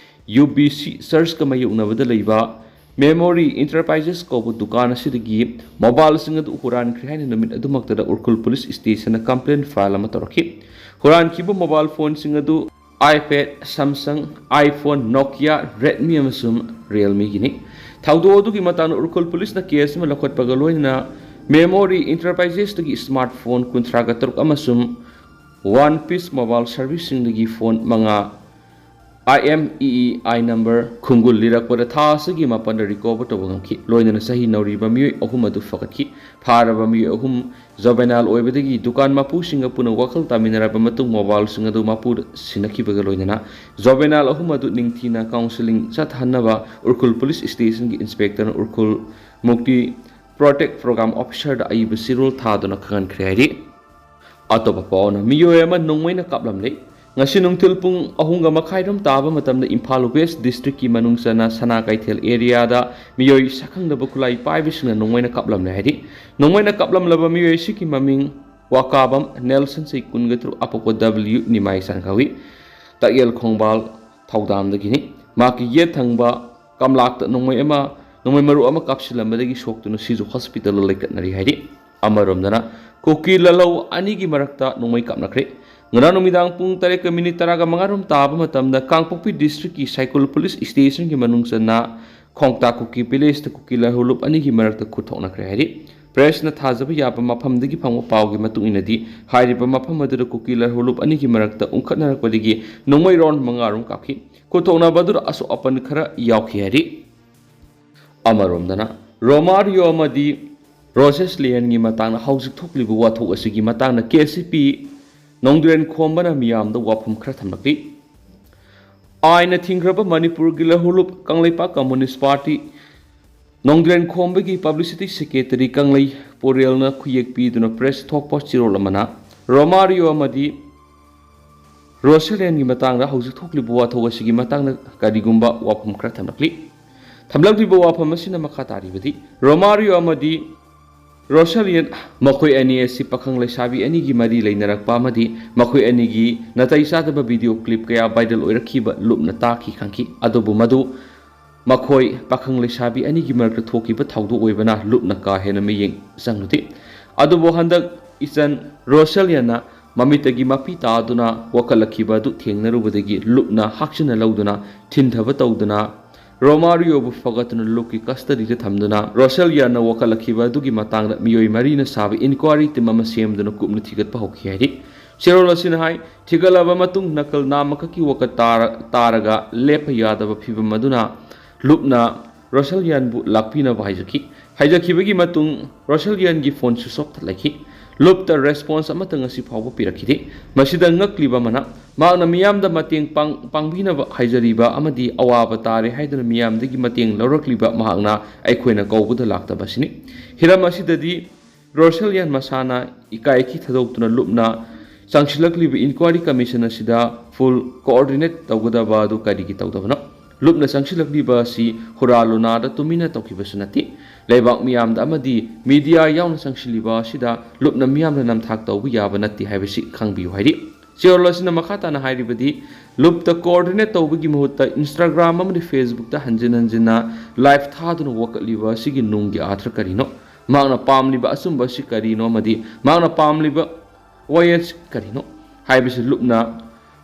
U B C churchꯀ ꯃꯥꯌꯣꯛꯅꯕꯗ ꯂꯩꯕ Memory Enterprises ꯀꯧꯕ ꯗꯨꯀꯥꯟ ꯑꯁꯤꯗꯒꯤ mobileꯁꯤꯡ ꯑꯗꯨ ꯍꯨꯔꯥꯟꯈ꯭ꯔꯦ ꯍꯥꯏꯅ ꯅꯨꯃꯤꯠ ꯑꯗꯨꯃꯛꯇꯗ ꯎꯔꯈꯨꯜ ꯄꯨꯂꯤꯁ stationꯗ complaint file ꯑꯃ ꯇꯧꯔꯛꯈꯤ꯫ ꯍꯨꯔꯥꯟꯈꯤꯕ mobile phoneꯁꯤꯡ ꯑꯗꯨ iPad, Samsung, iPhone, Nokia, Redmi ꯑꯃꯁꯨꯡ Realmeꯒꯤꯅꯤ꯫ ꯊꯧꯗꯣꯛ ꯑꯗꯨꯒꯤ ꯃꯇꯥꯡꯗ ꯎꯔꯈꯨꯜ ꯄꯨꯂꯤꯁꯅ case ꯑꯃ ꯂꯧꯈꯠꯄꯒ ꯂꯣꯏꯅꯅ Memory Enterprises ꯇꯒꯤ smartphone ꯀꯨꯟꯊ꯭ꯔꯥꯒ ꯇꯔꯨꯛ ꯑꯃꯁꯨꯡ One Piece Mobile Servicesꯁꯤꯡꯗꯒꯤ phone ꯃꯉꯥ, I M E E I number ꯈꯨꯡꯒꯨꯜ ꯂꯤꯔꯛꯄꯗ ꯊꯥ ꯑꯁꯤꯒꯤ ꯃꯥꯄꯟꯗ recover ꯇꯧꯕ ꯉꯝꯈꯤ꯫ ꯂꯣꯏꯅꯅ ꯆꯍꯤ ꯅꯧꯔꯤꯕ ꯃꯤꯑꯣꯏ ꯑꯍꯨꯝ ꯑꯗꯨ ꯐꯒꯠꯈꯤ꯫ ꯐꯥꯔꯕ ꯃꯤꯑꯣꯏ ꯑꯍꯨꯝ juvenile ꯑꯣꯏꯕꯗꯒꯤ ꯗꯨꯀꯥꯟ ꯃꯄꯨꯁꯤꯡꯒ ꯄꯨꯟꯅ ꯋꯥꯈꯜ ꯇꯥꯃꯤꯟꯅꯔꯕ ꯃꯇꯨꯡ mobileꯁꯤꯡ ꯑꯗꯨ ꯃꯄꯨꯗ ꯁꯤꯟꯅꯈꯤꯕꯒ ꯂꯣꯏꯅꯅ juvenile ꯑꯍꯨꯝ ꯑꯗꯨ ꯅꯤꯡꯊꯤꯅ counselling ꯆꯠꯊꯍꯟꯅꯕ ꯎꯔꯈꯨꯜ ꯄꯨꯂꯤꯁ stationꯒꯤ inspectorꯅ ꯎꯔꯈꯨꯜ ꯃꯨꯛꯇꯤ Protect Program Officerꯗ ꯑꯏꯕ ꯆꯦꯔꯣꯜ ꯊꯥꯗꯨꯅ ꯈꯪꯍꯟꯈ꯭ꯔꯦ ꯍꯥꯏꯔꯤ꯫ ꯑꯇꯣꯞꯄ ꯄꯥꯎꯅ ꯃꯤꯑꯣꯏ ꯑꯃ ꯅꯣꯡꯃꯩꯅ ꯀꯥꯞꯂꯝꯂꯦ꯫ ꯉꯁꯤ ꯅꯨꯡꯊꯤꯜ ꯄꯨꯡ ꯑꯍꯨꯝꯒ ꯃꯈꯥꯏꯔꯣꯝ ꯇꯥꯕ ꯃꯇꯝꯗ ꯏꯝꯐꯥꯜ West districtꯀꯤ ꯃꯅꯨꯡ ꯆꯟꯅ ꯁꯅꯥ ꯀꯩꯊꯦꯜ areaꯗ ꯃꯤꯑꯣꯏ ꯁꯛꯈꯪꯗꯕ ꯈꯨꯠꯂꯥꯏ ꯄꯥꯏꯕꯁꯤꯡꯅ ꯅꯣꯡꯃꯩꯅ ꯀꯥꯞꯂꯝꯂꯦ ꯍꯥꯏꯔꯤ꯫ ꯅꯣꯡꯃꯩꯅ ꯀꯥꯞꯂꯝꯂꯕ ꯃꯤꯑꯣꯏ ꯑꯁꯤꯒꯤ ꯃꯃꯤꯡ ꯋꯥꯀꯥꯕꯝ ꯅꯦꯜꯁꯟ, ꯆꯍꯤ ꯀꯨꯟꯒ ꯇꯔꯨꯛ, ꯑꯄꯣꯛꯄ W ꯅꯤꯃꯥꯏ ꯁꯥꯟꯈꯥꯋꯤ, ꯇꯥꯛꯌꯦꯜ ꯈꯣꯡꯕꯥꯜ ꯊꯧꯗꯥꯝꯗꯒꯤꯅꯤ꯫ ꯃꯍꯥꯛꯀꯤ ꯌꯦꯠ ꯊꯪꯕ ꯀꯝꯂꯥꯛꯇ ꯅꯣꯡꯃꯩ ꯑꯃ, ꯅꯣꯡꯃꯩ ꯃꯔꯨ ꯑꯃ ꯀꯥꯞꯁꯤꯜꯂꯝꯕꯗꯒꯤ ꯁꯣꯛꯇꯨꯅ ꯁꯤꯖꯨ hospitalꯗ ꯂꯩꯈꯠꯅꯔꯤ ꯍꯥꯏꯔꯤ꯫ ꯑꯃꯔꯣꯝꯗꯅ ꯀꯨꯀꯤ ꯂꯥꯜꯍꯧ ꯑꯅꯤꯒꯤ ꯃꯔꯛꯇ ꯅꯣꯡꯃꯩ ꯀꯥꯞꯅꯈ꯭ꯔꯦ꯫ ꯉꯔꯥꯡ ꯅꯨꯃꯤꯗꯥꯡ ꯄꯨꯡ ꯇꯔꯦꯠꯀ minute ꯇꯔꯥꯒ ꯃꯉꯥ ꯔꯣꯝ ꯇꯥꯕ ꯃꯇꯝꯗ ꯀꯥꯡꯄꯣꯛꯄꯤ districtꯀꯤ ꯁꯥꯏꯀꯨꯜ ꯄꯨꯂꯤꯁ stationꯒꯤ ꯃꯅꯨꯡ ꯆꯟꯅ ꯈꯣꯡꯇꯥ ꯀꯨꯀꯤ villageꯇ ꯀꯨꯀꯤ ꯂꯥꯜꯍꯧ ꯂꯨꯞ ꯑꯅꯤꯒꯤ ꯃꯔꯛꯇ ꯈꯨꯠ ꯊꯣꯛꯅꯈ꯭ꯔꯦ ꯍꯥꯏꯔꯤ꯫ ꯄ꯭ꯔꯦꯁꯅ ꯊꯥꯖꯕ ꯌꯥꯕ ꯃꯐꯝꯗꯒꯤ ꯐꯪꯕ ꯄꯥꯎꯒꯤ ꯃꯇꯨꯡ ꯏꯟꯅꯗꯤ, ꯍꯥꯏꯔꯤꯕ ꯃꯐꯝ ꯑꯗꯨꯗ ꯀꯨꯀꯤ ꯂꯥꯜꯍꯧꯂꯨꯞ ꯑꯅꯤꯒꯤ ꯃꯔꯛꯇ ꯎꯪꯈꯠꯅꯔꯛꯄꯗꯒꯤ ꯅꯣꯡꯃꯩ ꯔꯥꯎꯟ ꯃꯉꯥ ꯔꯣꯝ ꯀꯥꯞꯈꯤ꯫ ꯈꯨꯠꯊꯣꯛꯅꯕ ꯑꯗꯨꯗ ꯑꯁꯣꯛ ꯑꯄꯟ ꯈꯔ ꯌꯥꯎꯈꯤ ꯍꯥꯏꯔꯤ꯫ ꯑꯃꯔꯣꯝꯗꯅ, ꯔꯣꯃꯥꯔꯤꯌꯣ ꯑꯃꯗꯤ ꯔꯣꯁꯦꯁ ꯂꯤꯌꯟꯒꯤ ꯃꯇꯥꯡꯗ ꯍꯧꯖꯤꯛ ꯊꯣꯛꯂꯤꯕ ꯋꯥꯊꯣꯛ ꯑꯁꯤꯒꯤ ꯃꯇꯥꯡꯗ ꯀꯦ ꯁꯤ ꯄꯤ ꯅꯣꯡꯗ꯭ꯔꯦꯟ ꯈꯣꯝꯕꯅ ꯃꯤꯌꯥꯝꯗ ꯋꯥꯐꯝ ꯈꯔ ꯊꯝꯂꯛꯂꯤ꯫ ꯑꯥꯏꯟꯅ ꯊꯤꯡꯈ꯭ꯔꯕ ꯃꯅꯤꯄꯨꯔꯒꯤ ꯂꯥꯜꯍꯧꯂꯨꯞ Kangleipak communist party ꯅꯣꯡꯗ꯭ꯔꯦꯟ ꯈꯣꯝꯕꯒꯤ publicity secretary ꯀꯪꯂꯩ ꯄꯣꯔꯦꯜꯅ ꯈꯨꯌꯦꯛ ꯄꯤꯗꯨꯅ ꯄ꯭ꯔꯦꯁ ꯊꯣꯛꯄ ꯆꯦꯔꯣꯜ ꯑꯃꯅ ꯔꯣꯃꯥꯔꯤꯌꯣ ꯑꯃꯗꯤ ꯔꯣꯁꯦꯂꯤꯌꯟꯒꯤ ꯃꯇꯥꯡꯗ ꯍꯧꯖꯤꯛ ꯊꯣꯛꯂꯤꯕ ꯋꯥꯊꯣꯛ ꯑꯁꯤꯒꯤ ꯃꯇꯥꯡꯗ ꯀꯔꯤꯒꯨꯝꯕ ꯋꯥꯐꯝ ꯈꯔ ꯊꯝꯂꯛꯂꯤ꯫ ꯊꯝꯂꯛꯂꯤꯕ ꯋꯥꯐꯝ ꯑꯁꯤꯅ ꯃꯈꯥ ꯇꯥꯔꯤꯕꯗꯤ, ꯔꯣꯃꯥꯔꯤꯌꯣ ꯑꯃꯗꯤ ꯔꯣꯁꯦꯂꯤꯌꯟ ꯃꯈꯣꯏ ꯑꯅꯤ ꯑꯁꯤ ꯄꯥꯈꯪ ꯂꯩꯁꯥꯕꯤ ꯑꯅꯤꯒꯤ ꯃꯔꯤ ꯂꯩꯅꯔꯛꯄ ꯑꯃꯗꯤ ꯃꯈꯣꯏ ꯑꯅꯤꯒꯤ ꯅꯥꯇꯩ ꯆꯥꯗꯕ ꯚꯤꯗꯤꯑꯣ ꯀ꯭ꯂꯤꯞ ꯀꯌꯥ ꯚꯥꯏꯔꯦꯜ ꯑꯣꯏꯔꯛꯈꯤꯕ ꯂꯨꯞꯅ ꯇꯥꯈꯤ ꯈꯪꯈꯤ꯫ ꯑꯗꯨꯕꯨ ꯃꯗꯨ ꯃꯈꯣꯏ ꯄꯥꯈꯪ ꯂꯩꯁꯥꯕꯤ ꯑꯅꯤꯒꯤ ꯃꯔꯛꯇ ꯊꯣꯛꯈꯤꯕ ꯊꯧꯗꯣꯛ ꯑꯣꯏꯕꯅ ꯂꯨꯞꯅ ꯀꯥ ꯍꯦꯟꯅ ꯃꯤꯠꯌꯦꯡ ꯆꯪꯂꯨꯗꯦ꯫ ꯑꯗꯨꯕꯨ ꯍꯟꯗꯛ ꯏꯆꯟ ꯔꯣꯁꯦꯂꯤꯌꯟꯅ ꯃꯃꯤꯠꯇꯒꯤ ꯃꯄꯤ ꯇꯥꯗꯨꯅ ꯋꯥꯀꯠꯂꯛꯈꯤꯕ ꯑꯗꯨ ꯊꯦꯡꯅꯔꯨꯕꯗꯒꯤ ꯂꯨꯞꯅ ꯍꯥꯛꯆꯤꯟꯅ ꯂꯧꯗꯨꯅ ꯊꯤꯟꯊꯕ ꯇꯧꯗꯨꯅ ꯔꯣꯃꯥꯔꯤꯌꯣꯕꯨ ꯐꯒꯠꯇꯨꯅ ꯂꯨꯞꯀꯤ ꯀꯁꯇꯗꯤꯗ ꯊꯝꯗꯨꯅ ꯔꯣꯁꯦꯂꯤꯌꯟꯅ ꯋꯥꯀꯠꯂꯛꯈꯤꯕ ꯑꯗꯨꯒꯤ ꯃꯇꯥꯡꯗ ꯃꯤꯑꯣꯏ ꯃꯔꯤꯅ ꯁꯥꯕ ꯏꯟꯀ꯭ꯋꯥꯔꯤ ꯇꯤꯝ ꯑꯃ ꯁꯦꯝꯗꯨꯅ ꯀꯨꯞꯅ ꯊꯤꯒꯠꯄ ꯍꯧꯈꯤ ꯍꯥꯏꯔꯤ꯫ ꯆꯦꯔꯣꯜ ꯑꯁꯤꯅ ꯍꯥꯏ, ꯊꯤꯒꯠꯂꯕ ꯃꯇꯨꯡ ꯅꯀꯜ ꯅꯥꯝꯃꯈꯛꯀꯤ ꯋꯥꯀꯠ ꯇꯥꯔ-, ꯇꯥꯔꯒ ꯂꯦꯞꯄ ꯌꯥꯗꯕ ꯐꯤꯚꯝ ꯑꯗꯨꯅ ꯂꯨꯞꯅ ꯔꯣꯁꯦꯂꯤꯌꯟꯕꯨ ꯂꯥꯛꯄꯤꯅꯕ ꯍꯥꯏꯖꯈꯤ꯫ ꯍꯥꯏꯖꯈꯤꯕꯒꯤ ꯃꯇꯨꯡ ꯔꯣꯁꯦꯂꯤꯌꯟꯒꯤ ꯐꯣꯟ ꯁ꯭ꯋꯤꯆ ꯑꯣꯐꯇ ꯂꯩꯈꯤ꯫ ꯂꯨꯞꯇ ꯔꯦꯁꯄꯣꯟꯁ ꯑꯃꯠꯇ ꯉꯁꯤ ꯐꯥꯎꯕ ꯄꯤꯔꯛꯈꯤꯗꯦ꯫ ꯃꯁꯤꯗ ꯉꯛꯂꯤꯕ ꯑꯃꯅ, ꯃꯍꯥꯛꯅ ꯃꯤꯌꯥꯝꯗ ꯃꯇꯦꯡ ꯄꯥꯡ-, ꯄꯥꯡꯕꯤꯅꯕ ꯍꯥꯏꯖꯔꯤꯕ ꯑꯃꯗꯤ ꯑꯋꯥꯕ ꯇꯥꯔꯦ ꯍꯥꯏꯗꯨꯅ ꯃꯤꯌꯥꯝꯗꯒꯤ ꯃꯇꯦꯡ ꯂꯧꯔꯛꯂꯤꯕ ꯃꯍꯥꯛꯅ ꯑꯩꯈꯣꯏꯅ ꯀꯧꯕꯗ ꯂꯥꯛꯇꯕ ꯑꯁꯤꯅꯤ꯫ ꯍꯤꯔꯝ ꯑꯁꯤꯗꯗꯤ ꯔꯣꯁꯦꯂꯤꯌꯟ ꯃꯁꯥꯅ ꯏꯀꯥꯏꯈꯤ ꯊꯥꯗꯣꯛꯇꯨꯅ ꯂꯨꯞꯅ ꯆꯪꯁꯤꯜꯂꯛꯂꯤꯕ ꯏꯟꯀ꯭ꯋꯥꯔꯤ ꯀꯃꯤꯁꯟ ꯑꯁꯤꯗ ꯐꯨꯜ ꯀꯣꯑꯣꯔꯗꯤꯅꯦꯠ ꯇꯧꯒꯗꯕ ꯑꯗꯨ ꯀꯔꯤꯒꯤ ꯇꯧꯗꯕꯅꯣ? ꯂꯨꯞꯅ ꯆꯪꯁꯤꯜꯂꯛꯂꯤꯕ ꯑꯁꯤ ꯍꯨꯔꯥ ꯂꯨꯅꯥꯗ ꯇꯨꯃꯤꯟꯅ ꯇꯧꯈꯤꯕꯁꯨ ꯅꯠꯇꯦ꯫ ꯂꯩꯕꯥꯛ ꯃꯤꯌꯥꯝꯗ ꯑꯃꯗꯤ ꯃꯤꯗꯤꯌꯥ ꯌꯥꯎꯅ ꯆꯪꯁꯤꯜꯂꯤꯕ ꯑꯁꯤꯗ ꯂꯨꯞꯅ ꯃꯤꯌꯥꯝꯅ ꯅꯝꯊꯥꯛ ꯇꯧꯕ ꯌꯥꯕ ꯅꯠꯇꯦ ꯍꯥꯏꯕꯁꯤ ꯈꯪꯕꯤꯌꯨ ꯍꯥꯏꯔꯤ꯫ ꯆꯦꯔꯣꯜ ꯑꯁꯤꯅ ꯃꯈꯥ ꯇꯥꯅ ꯍꯥꯏꯔꯤꯕꯗꯤ, ꯂꯨꯞꯇ ꯀꯣꯑꯣꯔꯗꯤꯅꯦꯠ ꯇꯧꯕꯒꯤ ꯃꯍꯨꯠꯇ Instagram ꯑꯃꯗꯤ Facebookꯇ ꯍꯟꯖꯤꯟ ꯍꯟꯖꯤꯟꯅ ꯂꯥꯏꯚ ꯊꯥꯗꯨꯅ ꯋꯥꯀꯠꯂꯤꯕ ꯑꯁꯤꯒꯤ ꯅꯨꯡꯒꯤ ꯑꯥꯔꯊ ꯀꯔꯤꯅꯣ? ꯃꯍꯥꯛꯅ ꯄꯥꯝꯂꯤꯕ ꯑꯆꯨꯝꯕ ꯑꯁꯤ ꯀꯔꯤꯅꯣ ꯑꯃꯗꯤ ꯃꯍꯥꯛꯅ ꯄꯥꯝꯂꯤꯕ ꯋꯥꯌꯦꯜ ꯑꯁꯤ ꯀꯔꯤꯅꯣ ꯍꯥꯏꯕꯁꯤ ꯂꯨꯞꯅ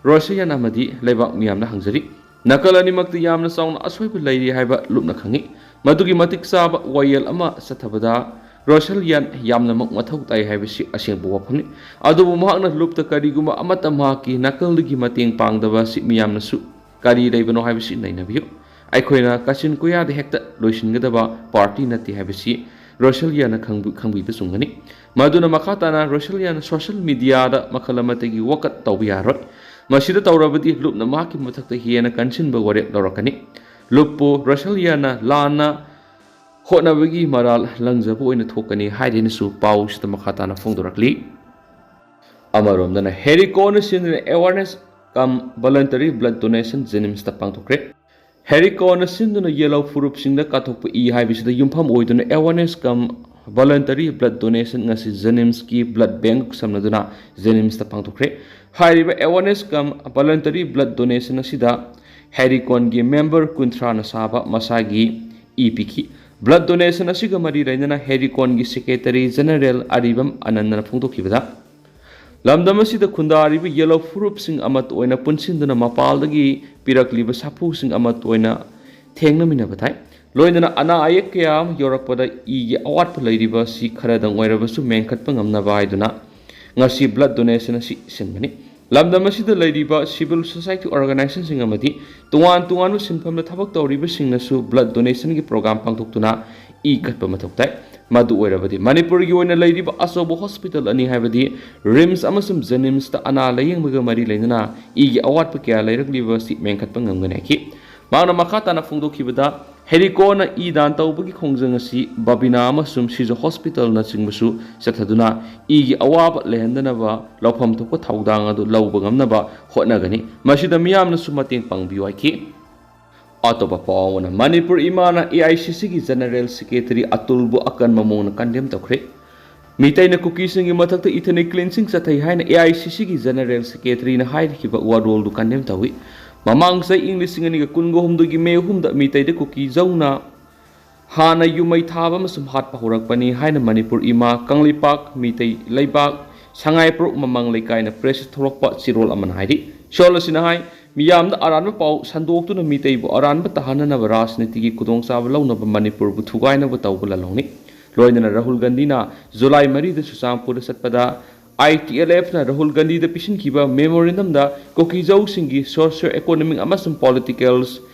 ꯔꯣꯁꯦꯂꯤꯌꯟ ꯑꯃꯗꯤ ꯂꯩꯕꯥꯛ ꯃꯤꯌꯥꯝꯅ ꯍꯪꯖꯔꯤ꯫ ꯅꯥꯀꯜ ꯑꯅꯤꯃꯛꯇ ꯌꯥꯝꯅ ꯆꯥꯎꯅ ꯑꯁꯣꯏꯕ ꯂꯩꯔꯤ ꯍꯥꯏꯕ ꯂꯨꯞꯅ ꯈꯪꯏ꯫ ꯃꯗꯨꯒꯤ ꯃꯇꯤꯛ ꯆꯥꯕ ꯋꯥꯌꯦꯜ ꯑꯃ ꯆꯠꯊꯕꯗ ꯔꯣꯁꯦꯜ ꯌꯥꯟ ꯌꯥꯝꯅꯃꯛ ꯃꯊꯧ ꯇꯥꯏ ꯍꯥꯏꯕꯁꯤ ꯑꯁꯦꯡꯕ ꯋꯥꯐꯝꯅꯤ꯫ ꯑꯗꯨꯕꯨ ꯃꯍꯥꯛꯅ ꯂꯨꯞꯇ ꯀꯔꯤꯒꯨꯝꯕ ꯑꯃꯠꯇ ꯃꯍꯥꯛꯀꯤ ꯅꯥꯀꯜꯗꯒꯤ ꯃꯇꯦꯡ ꯄꯥꯡꯗꯕ ꯑꯁꯤ ꯃꯤꯌꯥꯝꯅꯁꯨ ꯀꯔꯤ ꯂꯩꯕꯅꯣ ꯍꯥꯏꯕꯁꯤ ꯅꯩꯅꯕꯤꯌꯨ꯫ ꯑꯩꯈꯣꯏꯅ ꯀꯥꯆꯤꯟ ꯀꯣꯌꯥꯗ ꯍꯦꯛꯇ ꯂꯣꯏꯁꯤꯟꯒꯗꯕ ꯄꯥꯔꯇꯤ ꯅꯠꯇꯦ ꯍꯥꯏꯕꯁꯤ ꯔꯣꯁꯦꯜ ꯌꯥꯟꯅ ꯈꯪꯕ-, ꯈꯪꯕꯤꯕ ꯆꯨꯝꯒꯅꯤ꯫ ꯃꯗꯨꯅ ꯃꯈꯥ ꯇꯥꯅ ꯔꯣꯁꯦꯜ ꯌꯥꯟꯅ ꯁꯣꯁꯦꯜ ꯃꯤꯗꯤꯌꯥꯗ ꯃꯈꯜ ꯑꯃꯠꯇꯒꯤ ꯋꯥꯀꯠ ꯇꯧꯕ ꯌꯥꯔꯣꯏ꯫ ꯃꯁꯤꯗ ꯇꯧꯔꯕꯗꯤ ꯂꯨꯞꯅ ꯃꯍꯥꯛꯀꯤ ꯃꯊꯛꯇ ꯍꯦꯟꯅ ꯀꯟꯁꯤꯟꯕ ꯋꯥꯔꯦꯞ ꯂꯧꯔꯛꯀꯅꯤ꯫ ꯂꯨꯞꯄꯨ ꯔꯣꯁꯦꯜ ꯌꯥꯟꯅ ꯂꯥꯟꯅ ꯍꯣꯠꯅꯕꯒꯤ ꯃꯔꯥꯜ ꯂꯪꯖꯕ ꯑꯣꯏꯅ ꯊꯣꯛꯀꯅꯤ ꯍꯥꯏꯗꯨꯅꯁꯨ ꯄꯥꯎꯁꯤꯗ ꯃꯈꯥ ꯇꯥꯅ ꯐꯣꯡꯗꯣꯔꯛꯂꯤ꯫ ꯑꯃꯔꯣꯝꯗꯅ ꯍꯦꯔꯤꯀꯣꯅ ꯁꯤꯟꯗꯨꯅ awareness cum voluntary blood donation ꯖꯦꯅꯤꯝꯁꯇ ꯄꯥꯡꯊꯣꯛꯈ꯭ꯔꯦ꯫ ꯍꯦꯔꯤꯀꯣꯅ ꯁꯤꯟꯗꯨꯅ ꯌꯦꯜꯍꯧ ꯐꯨꯔꯨꯞꯁꯤꯡꯗ ꯀꯠꯊꯣꯛꯄ ꯏ ꯍꯥꯏꯕꯁꯤꯗ ꯌꯨꯝꯐꯝ ꯑꯣꯏꯗꯨꯅ awareness cum voluntary blood donation ꯉꯁꯤ ꯖꯦꯅꯤꯝꯁꯀꯤ blood bank ꯁꯝꯅꯗꯨꯅ ꯖꯦꯅꯤꯝꯁꯇ ꯄꯥꯡꯊꯣꯛꯈ꯭ꯔꯦ꯫ ꯍꯥꯏꯔꯤꯕ awareness cum voluntary blood donation ꯑꯁꯤꯗ ꯍꯦꯔꯤꯀꯣꯟꯒꯤ member ꯀꯨꯟꯊ꯭ꯔꯥꯅ ꯁꯥꯕ ꯃꯁꯥꯒꯤ ꯏ ꯄꯤꯈꯤ꯫ Blood donation ꯑꯁꯤꯒ ꯃꯔꯤ ꯂꯩꯅꯅ ꯍꯦꯔꯤꯀꯣꯟꯒꯤ secretary general ꯑꯔꯤꯕꯝ ꯑꯅꯟꯗꯅ ꯐꯣꯡꯗꯣꯛꯈꯤꯕꯗ, ꯂꯝꯗꯝ ꯑꯁꯤꯗ ꯈꯨꯟꯗꯥꯔꯤꯕ ꯌꯦꯜꯍꯧ ꯐꯨꯔꯨꯞꯁꯤꯡ ꯑꯃꯠꯇ ꯑꯣꯏꯅ ꯄꯨꯟꯁꯤꯟꯗꯨꯅ ꯃꯄꯥꯜꯗꯒꯤ ꯄꯤꯔꯛꯂꯤꯕ ꯁꯥꯐꯨꯁꯤꯡ ꯑꯃꯠꯇ ꯑꯣꯏꯅ ꯊꯦꯡꯅꯃꯤꯟꯅꯕ ꯊꯥꯏ꯫ ꯂꯣꯏꯅꯅ ꯑꯅꯥ ꯑꯌꯦꯛ ꯀꯌꯥ ꯑꯃ ꯌꯧꯔꯛꯄꯗ ꯏꯒꯤ ꯑꯋꯥꯠꯄ ꯂꯩꯔꯤꯕ ꯑꯁꯤ ꯈꯔꯗꯪ ꯑꯣꯏꯔꯕꯁꯨ ꯃꯦꯟꯈꯠꯄ ꯉꯝꯅꯕ ꯍꯥꯏꯗꯨꯅ ꯉꯁꯤ blood donation ꯑꯁꯤ ꯁꯤꯟꯕꯅꯤ꯫ ꯂꯝꯗꯝ ꯑꯁꯤꯗ ꯂꯩꯔꯤꯕ civil society organizationꯁꯤꯡ ꯑꯃꯗꯤ ꯇꯣꯉꯥꯟ ꯇꯣꯉꯥꯟꯕ ꯁꯤꯟꯐꯝꯗ ꯊꯕꯛ ꯇꯧꯔꯤꯕꯁꯤꯡꯅꯁꯨ blood donationꯒꯤ program ꯄꯥꯡꯊꯣꯛꯇꯨꯅ ꯏ ꯀꯠꯄ ꯃꯊꯧ ꯇꯥꯏ꯫ ꯃꯗꯨ ꯑꯣꯏꯔꯕꯗꯤ ꯃꯅꯤꯄꯨꯔꯒꯤ ꯑꯣꯏꯅ ꯂꯩꯔꯤꯕ ꯑꯆꯧꯕ hospital ꯑꯅꯤ ꯍꯥꯏꯕꯗꯤ RIMS ꯑꯃꯁꯨꯡ JNIMSꯇ ꯑꯅꯥ ꯂꯥꯌꯦꯡꯕꯒ ꯃꯔꯤ ꯂꯩꯅꯅ ꯏꯒꯤ ꯑꯋꯥꯠꯄ ꯀꯌꯥ ꯂꯩꯔꯛꯂꯤꯕ ꯑꯁꯤ ꯃꯦꯟꯈꯠꯄ ꯉꯝꯒꯅꯤ ꯍꯥꯏꯈꯤ꯫ ꯃꯍꯥꯛꯅ ꯃꯈꯥ ꯇꯥꯅ ꯐꯣꯡꯗꯣꯛꯈꯤꯕꯗ, ꯍꯦꯔꯤꯀꯣꯅ ꯏ ꯗꯥꯟ ꯇꯧꯕꯒꯤ ꯈꯣꯡꯖꯪ ꯑꯁꯤ ꯕꯕꯤꯅꯥ ꯑꯃꯁꯨꯡ ꯁꯤꯖ hospitalꯅꯆꯤꯡꯕꯁꯨ ꯆꯠꯊꯗꯨꯅ ꯏꯒꯤ ꯑꯋꯥꯕ ꯂꯩꯍꯟꯗꯅꯕ ꯂꯧꯐꯝ ꯊꯣꯛꯄ ꯊꯧꯗꯥꯡ ꯑꯗꯨ ꯂꯧꯕ ꯉꯝꯅꯕ ꯍꯣꯠꯅꯒꯅꯤ꯫ ꯃꯁꯤꯗ ꯃꯤꯌꯥꯝꯅꯁꯨ ꯃꯇꯦꯡ ꯄꯥꯡꯕꯤꯌꯨ ꯍꯥꯏꯈꯤ꯫ ꯑꯇꯣꯞꯄ ꯄꯥꯎ ꯑꯃꯅ, ꯃꯅꯤꯄꯨꯔ ꯏꯃꯥꯅ AICCꯒꯤ general secretary ꯑꯇꯨꯜꯕꯨ ꯑꯀꯟꯕ ꯃꯑꯣꯡꯗ condemn ꯇꯧꯈ꯭ꯔꯦ꯫ ꯃꯤꯇꯩꯅ ꯀꯨꯀꯤꯁꯤꯡꯒꯤ ꯃꯊꯛꯇ ethnic cleansing ꯆꯠꯊꯩ ꯍꯥꯏꯅ AICCꯒꯤ general secretaryꯅ ꯍꯥꯏꯔꯤꯈꯤꯕ ꯋꯥꯔꯣꯜꯗꯨ condemn ꯇꯧꯏ꯫ ꯃꯃꯥꯡ ꯆꯍꯤ ꯏꯪ ꯂꯤꯁꯤꯡ ꯑꯅꯤꯒ ꯀꯨꯟꯒ ꯍꯨꯝꯗꯣꯏꯒꯤ ꯃꯦ ꯑꯍꯨꯝꯗ ꯃꯤꯇꯩꯗ ꯀꯨꯀꯤ ꯖꯧꯅ ꯍꯥꯟꯅ ꯌꯨꯝꯃꯩ ꯊꯥꯕ ꯑꯃꯁꯨꯡ ꯍꯥꯠꯄ ꯍꯧꯔꯛꯄꯅꯤ ꯍꯥꯏꯅ ꯃꯅꯤꯄꯨꯔ ꯏꯃꯥ, ꯀꯪꯂꯩꯄꯥꯛ, ꯃꯤꯇꯩ ꯂꯩꯕꯥꯛ, ꯁꯉꯥꯏꯄ꯭ꯔꯧ ꯃꯃꯥꯡ ꯂꯩꯀꯥꯏꯅ pressꯇ ꯊꯣꯛꯂꯛꯄ ꯆꯦꯔꯣꯜ ꯑꯃꯅ ꯍꯥꯏꯔꯤ꯫ ꯆꯦꯔꯣꯜ ꯑꯁꯤꯅ ꯍꯥꯏ, ꯃꯤꯌꯥꯝꯗ ꯑꯔꯥꯟꯕ ꯄꯥꯎ ꯁꯟꯗꯣꯛꯇꯨꯅ ꯃꯤꯇꯩꯕꯨ ꯑꯔꯥꯟꯕ ꯇꯥꯍꯟꯅꯅꯕ ꯔꯥꯖꯅꯤꯇꯤꯒꯤ ꯈꯨꯗꯣꯡꯆꯥꯕ ꯂꯧꯅꯕ ꯃꯅꯤꯄꯨꯔꯕꯨ ꯊꯨꯒꯥꯏꯅꯕ ꯇꯧꯕ ꯂꯥꯂꯣꯡꯅꯤ꯫ ꯂꯣꯏꯅꯅ ꯔꯥꯍꯨꯜ ꯒꯥꯟꯙꯤꯅ ꯖꯨꯂꯥꯏ ꯃꯔꯤꯗ ꯆꯨꯔꯆꯥꯟꯄꯨꯔꯗ ꯆꯠꯄꯗ, ITLFꯅ ꯔꯥꯍꯨꯜ ꯒꯥꯟꯙꯤꯗ ꯄꯤꯁꯤꯟꯈꯤꯕ memorandumꯗ ꯀꯨꯀꯤꯖꯧꯁꯤꯡꯒꯤ socio economic ꯑꯃꯁꯨꯡ political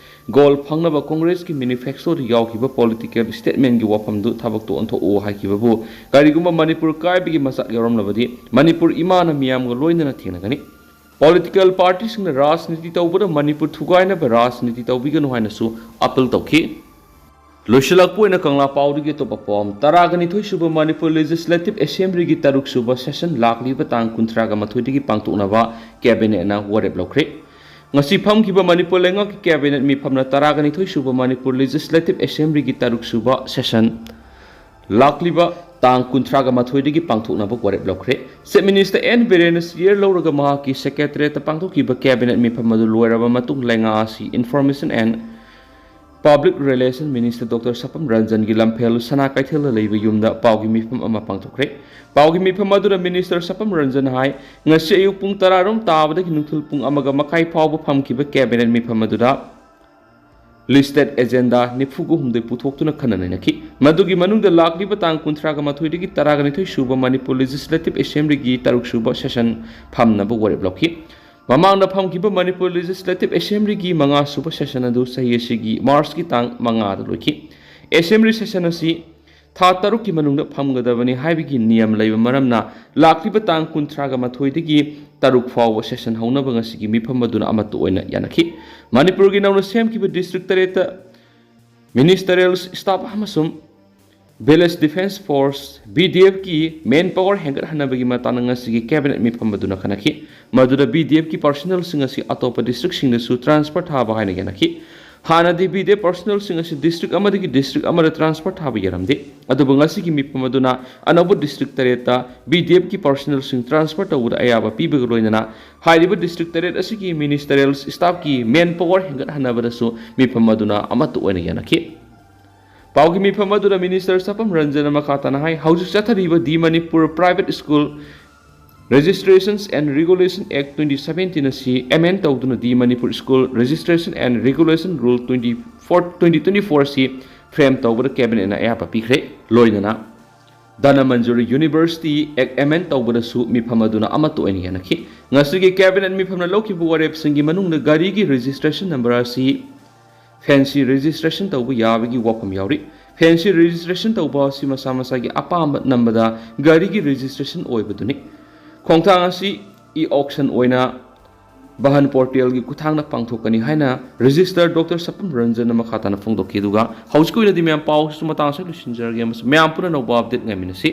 goal ꯐꯪꯅꯕ ꯀꯣꯡꯒ꯭ꯔꯦꯁꯀꯤ manifestoꯗ ꯌꯥꯎꯈꯤꯕ political statementꯀꯤ ꯋꯥꯐꯝꯗꯨ ꯊꯕꯛꯇ ꯑꯣꯟꯊꯣꯛꯎ ꯍꯥꯏꯈꯤꯕꯕꯨ, ꯀꯔꯤꯒꯨꯝꯕ ꯃꯅꯤꯄꯨꯔ ꯀꯥꯏꯕꯒꯤ ꯃꯆꯥꯛ ꯌꯥꯎꯔꯝꯂꯕꯗꯤ, ꯃꯅꯤꯄꯨꯔ ꯏꯃꯥꯅ ꯃꯤꯌꯥꯝꯒ ꯂꯣꯏꯅꯅ ꯊꯦꯡꯅꯒꯅꯤ꯫ Political partyꯁꯤꯡꯅ ꯔꯥꯖꯅꯤꯇꯤ ꯇꯧꯕꯗ ꯃꯅꯤꯄꯨꯔ ꯊꯨꯒꯥꯏꯅꯕ ꯔꯥꯖꯅꯤꯇꯤ ꯇꯧꯕꯤꯒꯅꯨ ꯍꯥꯏꯅꯁꯨ appeal ꯇꯧꯈꯤ꯫ ꯂꯣꯏꯁꯤꯜꯂꯛꯄ ꯑꯣꯏꯅ ꯀꯪꯂꯥ ꯄꯥꯎꯗꯒꯤ ꯑꯇꯣꯞꯄ ꯄꯥꯎ ꯑꯃ꯫ ꯇꯔꯥꯒ ꯅꯤꯊꯣꯏ ꯁꯨꯕ ꯃꯅꯤꯄꯨꯔ Legislative Assemblyꯒꯤ ꯇꯔꯨꯛ ꯁꯨꯕ session ꯂꯥꯛꯂꯤꯕ ꯇꯥꯡ ꯀꯨꯟꯊ꯭ꯔꯥꯒ ꯃꯥꯊꯣꯏꯗꯒꯤ ꯄꯥꯡꯊꯣꯛꯅꯕ cabinetꯅ ꯋꯥꯔꯦꯞ ꯂꯧꯈ꯭ꯔꯦ꯫ ꯉꯁꯤ ꯐꯝꯈꯤꯕ ꯃꯅꯤꯄꯨꯔ ꯂꯩꯉꯥꯛꯀꯤ cabinet ꯃꯤꯐꯝꯅ ꯇꯔꯥꯒ ꯅꯤꯊꯣꯏ ꯁꯨꯕ ꯃꯅꯤꯄꯨꯔ Legislative Assemblyꯒꯤ ꯇꯔꯨꯛ ꯁꯨꯕ session ꯂꯥꯛꯂꯤꯕ ꯇꯥꯡ ꯀꯨꯟꯊ꯭ꯔꯥꯒ ꯃꯥꯊꯣꯏꯗꯒꯤ ꯄꯥꯡꯊꯣꯛꯅꯕ ꯋꯥꯔꯦꯞ ꯂꯧꯈ꯭ꯔꯦ꯫ Chief Minister N ꯕꯤꯔꯦꯟꯅ chair ꯂꯧꯔꯒ ꯃꯍꯥꯛꯀꯤ secretariatꯇ ꯄꯥꯡꯊꯣꯛꯈꯤꯕ cabinet ꯃꯤꯐꯝ ꯑꯗꯨ ꯂꯣꯏꯔꯕ ꯃꯇꯨꯡ, ꯂꯩꯉꯥꯛ ꯑꯁꯤ Information and Public Relation Minister Doctor ꯁꯄꯝ ꯔꯟꯖꯟꯒꯤ ꯂꯝꯐꯦꯜ ꯁꯅꯥ ꯀꯩꯊꯦꯜꯗ ꯂꯩꯕ ꯌꯨꯝꯗ ꯄꯥꯎꯒꯤ ꯃꯤꯐꯝ ꯑꯃ ꯄꯥꯡꯊꯣꯛꯈ꯭ꯔꯦ꯫ ꯄꯥꯎꯒꯤ ꯃꯤꯐꯝ ꯑꯗꯨꯗ Minister ꯁꯄꯝ ꯔꯟꯖꯟ ꯍꯥꯏ, ꯉꯁꯤ ꯑꯌꯨꯛ ꯄꯨꯡ ꯇꯔꯥꯔꯣꯝ ꯇꯥꯕꯗꯒꯤ ꯅꯨꯡꯊꯤꯜ ꯄꯨꯡ ꯑꯃꯒ ꯃꯈꯥꯏ ꯐꯥꯎꯕ ꯐꯝꯈꯤꯕ cabinet ꯃꯤꯐꯝ ꯑꯗꯨꯗ listed agenda ꯅꯤꯐꯨꯒ ꯍꯨꯝꯗꯣꯏ ꯄꯨꯊꯣꯛꯇꯨꯅ ꯈꯟꯅ ꯅꯩꯅꯈꯤ꯫ ꯃꯗꯨꯒꯤ ꯃꯅꯨꯡꯗ ꯂꯥꯛꯂꯤꯕ ꯇꯥꯡ ꯀꯨꯟꯊ꯭ꯔꯥꯒ ꯃꯥꯊꯣꯏꯗꯒꯤ ꯇꯔꯥꯒ ꯅꯤꯊꯣꯏ ꯁꯨꯕ ꯃꯅꯤꯄꯨꯔ Legislative Assemblyꯒꯤ ꯇꯔꯨꯛ ꯁꯨꯕ session ꯐꯝꯅꯕ ꯋꯥꯔꯦꯞ ꯂꯧꯈꯤ꯫ ꯃꯃꯥꯡꯗ ꯐꯝꯈꯤꯕ ꯃꯅꯤꯄꯨꯔ Legislative Assemblyꯒꯤ ꯃꯉꯥ ꯁꯨꯕ session ꯑꯗꯨ ꯆꯍꯤ ꯑꯁꯤꯒꯤ Marchꯀꯤ ꯇꯥꯡ ꯃꯉꯥꯗ ꯂꯣꯏꯈꯤ꯫ Assembly session ꯑꯁꯤ ꯊꯥ ꯇꯔꯨꯛꯀꯤ ꯃꯅꯨꯡꯗ ꯐꯝꯒꯗꯕꯅꯤ ꯍꯥꯏꯕꯒꯤ ꯅꯤꯌꯝ ꯂꯩꯕ ꯃꯔꯝꯅ, ꯂꯥꯛꯂꯤꯕ ꯇꯥꯡ ꯀꯨꯟꯊ꯭ꯔꯥꯒ ꯃꯥꯊꯣꯏꯗꯒꯤ ꯇꯔꯨꯛ ꯐꯥꯎꯕ session ꯍꯧꯅꯕ ꯉꯁꯤꯒꯤ ꯃꯤꯐꯝ ꯑꯗꯨꯅ ꯑꯃꯠꯇ ꯑꯣꯏꯅ ꯌꯥꯅꯈꯤ꯫ ꯃꯅꯤꯄꯨꯔꯒꯤ ꯅꯧꯅ ꯁꯦꯝꯈꯤꯕ district ꯇꯔꯦꯠꯇ ministerial staff ꯑꯃꯁꯨꯡ Village Defence Force, VDFꯀꯤ manpower ꯍꯦꯟꯒꯠꯍꯟꯅꯕꯒꯤ ꯃꯇꯥꯡꯗ ꯉꯁꯤꯒꯤ cabinet ꯃꯤꯐꯝ ꯑꯗꯨꯅ ꯈꯟꯅꯈꯤ꯫ ꯃꯗꯨꯗ VDFꯀꯤ personnelꯁꯤꯡ ꯑꯁꯤ ꯑꯇꯣꯞꯄ districtꯁꯤꯡꯗꯁꯨ transfer ꯊꯥꯕ ꯍꯥꯏꯅ ꯌꯥꯅꯈꯤ꯫ ꯍꯥꯟꯅꯗꯤ VDF personnelꯁꯤꯡ ꯑꯁꯤ district ꯑꯃꯗꯒꯤ district ꯑꯃꯗ transfer ꯊꯥꯕ ꯌꯥꯔꯝꯗꯦ꯫ ꯑꯗꯨꯕꯨ ꯉꯁꯤꯒꯤ ꯃꯤꯐꯝ ꯑꯗꯨꯅ ꯑꯅꯧꯕ district ꯇꯔꯦꯠꯇ VDFꯀꯤ personnelꯁꯤꯡ transfer ꯇꯧꯕꯗ ꯑꯌꯥꯕ ꯄꯤꯕꯒ ꯂꯣꯏꯅꯅ, ꯍꯥꯏꯔꯤꯕ district ꯇꯔꯦꯠ ꯑꯁꯤꯒꯤ ministerial staffꯀꯤ manpower ꯍꯦꯟꯒꯠꯍꯟꯅꯕꯗꯁꯨ ꯃꯤꯐꯝ ꯑꯗꯨꯅ ꯑꯃꯠꯇ ꯑꯣꯏꯅ ꯌꯥꯅꯈꯤ꯫ ꯄꯥꯎꯒꯤ ꯃꯤꯐꯝ ꯑꯗꯨꯗ Minister ꯁꯄꯝ ꯔꯟꯖꯟꯅ ꯃꯈꯥ ꯇꯥꯅ ꯍꯥꯏ, ꯍꯧꯖꯤꯛ ꯆꯠꯊꯔꯤꯕ The Manipur Private School Registrations and Regulation Act twenty seventeen ꯑꯁꯤ amend ꯇꯧꯗꯨꯅ The Manipur School Registration and Regulation Rule twenty four, twenty twenty four ꯑꯁꯤ ꯐ꯭ꯔꯦꯝ ꯇꯧꯕꯗ ꯀꯦꯕꯤꯅꯦꯠꯅ ꯑꯌꯥꯕ ꯄꯤꯈ꯭ꯔꯦ꯫ ꯂꯣꯏꯅꯅ ꯙꯅꯃꯟꯖꯨꯔꯤ ꯌꯨꯅꯤꯚꯔꯁꯤꯇꯤ ꯑꯦꯛ ꯑꯦꯃꯦꯟ ꯇꯧꯕꯗꯁꯨ ꯃꯤꯐꯝ ꯑꯗꯨꯅ ꯑꯃꯠꯇ ꯑꯣꯏꯅ ꯌꯥꯅꯈꯤ꯫ ꯉꯁꯤꯒꯤ ꯀꯦꯕꯤꯅꯦꯠ ꯃꯤꯐꯝꯅ ꯂꯧꯈꯤꯕ ꯋꯥꯔꯦꯞꯁꯤꯡꯒꯤ ꯃꯅꯨꯡꯗ ꯒꯥꯔꯤꯒꯤ ꯔꯦꯖꯤꯁꯇ꯭ꯔꯦꯁꯟ ꯅꯝꯕꯔ ꯑꯁꯤ ꯐꯦꯟꯁꯤ ꯔꯦꯖꯤꯁꯇ꯭ꯔꯦꯁꯟ ꯇꯧꯕ ꯌꯥꯕꯒꯤ ꯋꯥꯐꯝ ꯌꯥꯎꯔꯤ꯫ ꯐꯦꯟꯁꯤ ꯔꯦꯖꯤꯁꯇ꯭ꯔꯦꯁꯟ ꯇꯧꯕ ꯑꯁꯤ ꯃꯁꯥ ꯃꯁꯥꯒꯤ ꯑꯄꯥꯝꯕ ꯅꯝꯕꯗ ꯒꯥꯔꯤꯒꯤ ꯔꯦꯖꯤꯁꯇ꯭ꯔꯦꯁꯟ ꯑꯣꯏꯕꯗꯨꯅꯤ꯫ ꯈꯣꯡꯊꯥꯡ ꯑꯁꯤ ꯏ ꯑꯣꯛꯁꯟ ꯑꯣꯏꯅ ꯕꯍꯟ ꯄꯣꯔꯇꯦꯜꯒꯤ ꯈꯨꯠꯊꯥꯡꯗ ꯄꯥꯡꯊꯣꯛꯀꯅꯤ ꯍꯥꯏꯅ ꯔꯦꯖꯤꯁꯇꯔ ꯗꯣꯛꯇꯔ ꯁꯄꯝ ꯔꯟꯖꯟꯅ ꯃꯈꯥ ꯇꯥꯅ ꯐꯣꯡꯗꯣꯛꯈꯤ꯫ ꯑꯗꯨꯒ ꯍꯧꯖꯤꯛꯀꯤ ꯑꯣꯏꯅꯗꯤ ꯃꯌꯥꯝ ꯄꯥꯎꯁꯤꯁꯨ ꯃꯇꯥꯡ ꯑꯁꯤꯗ ꯂꯣꯏꯁꯤꯟꯖꯔꯒꯦ ꯑꯃꯁꯨꯡ ꯃꯌꯥꯝ ꯄꯨꯟꯅ ꯑꯅꯧꯕ ꯑꯞꯗꯦꯠ ꯉꯥꯏꯃꯤꯟꯅꯁꯤ꯫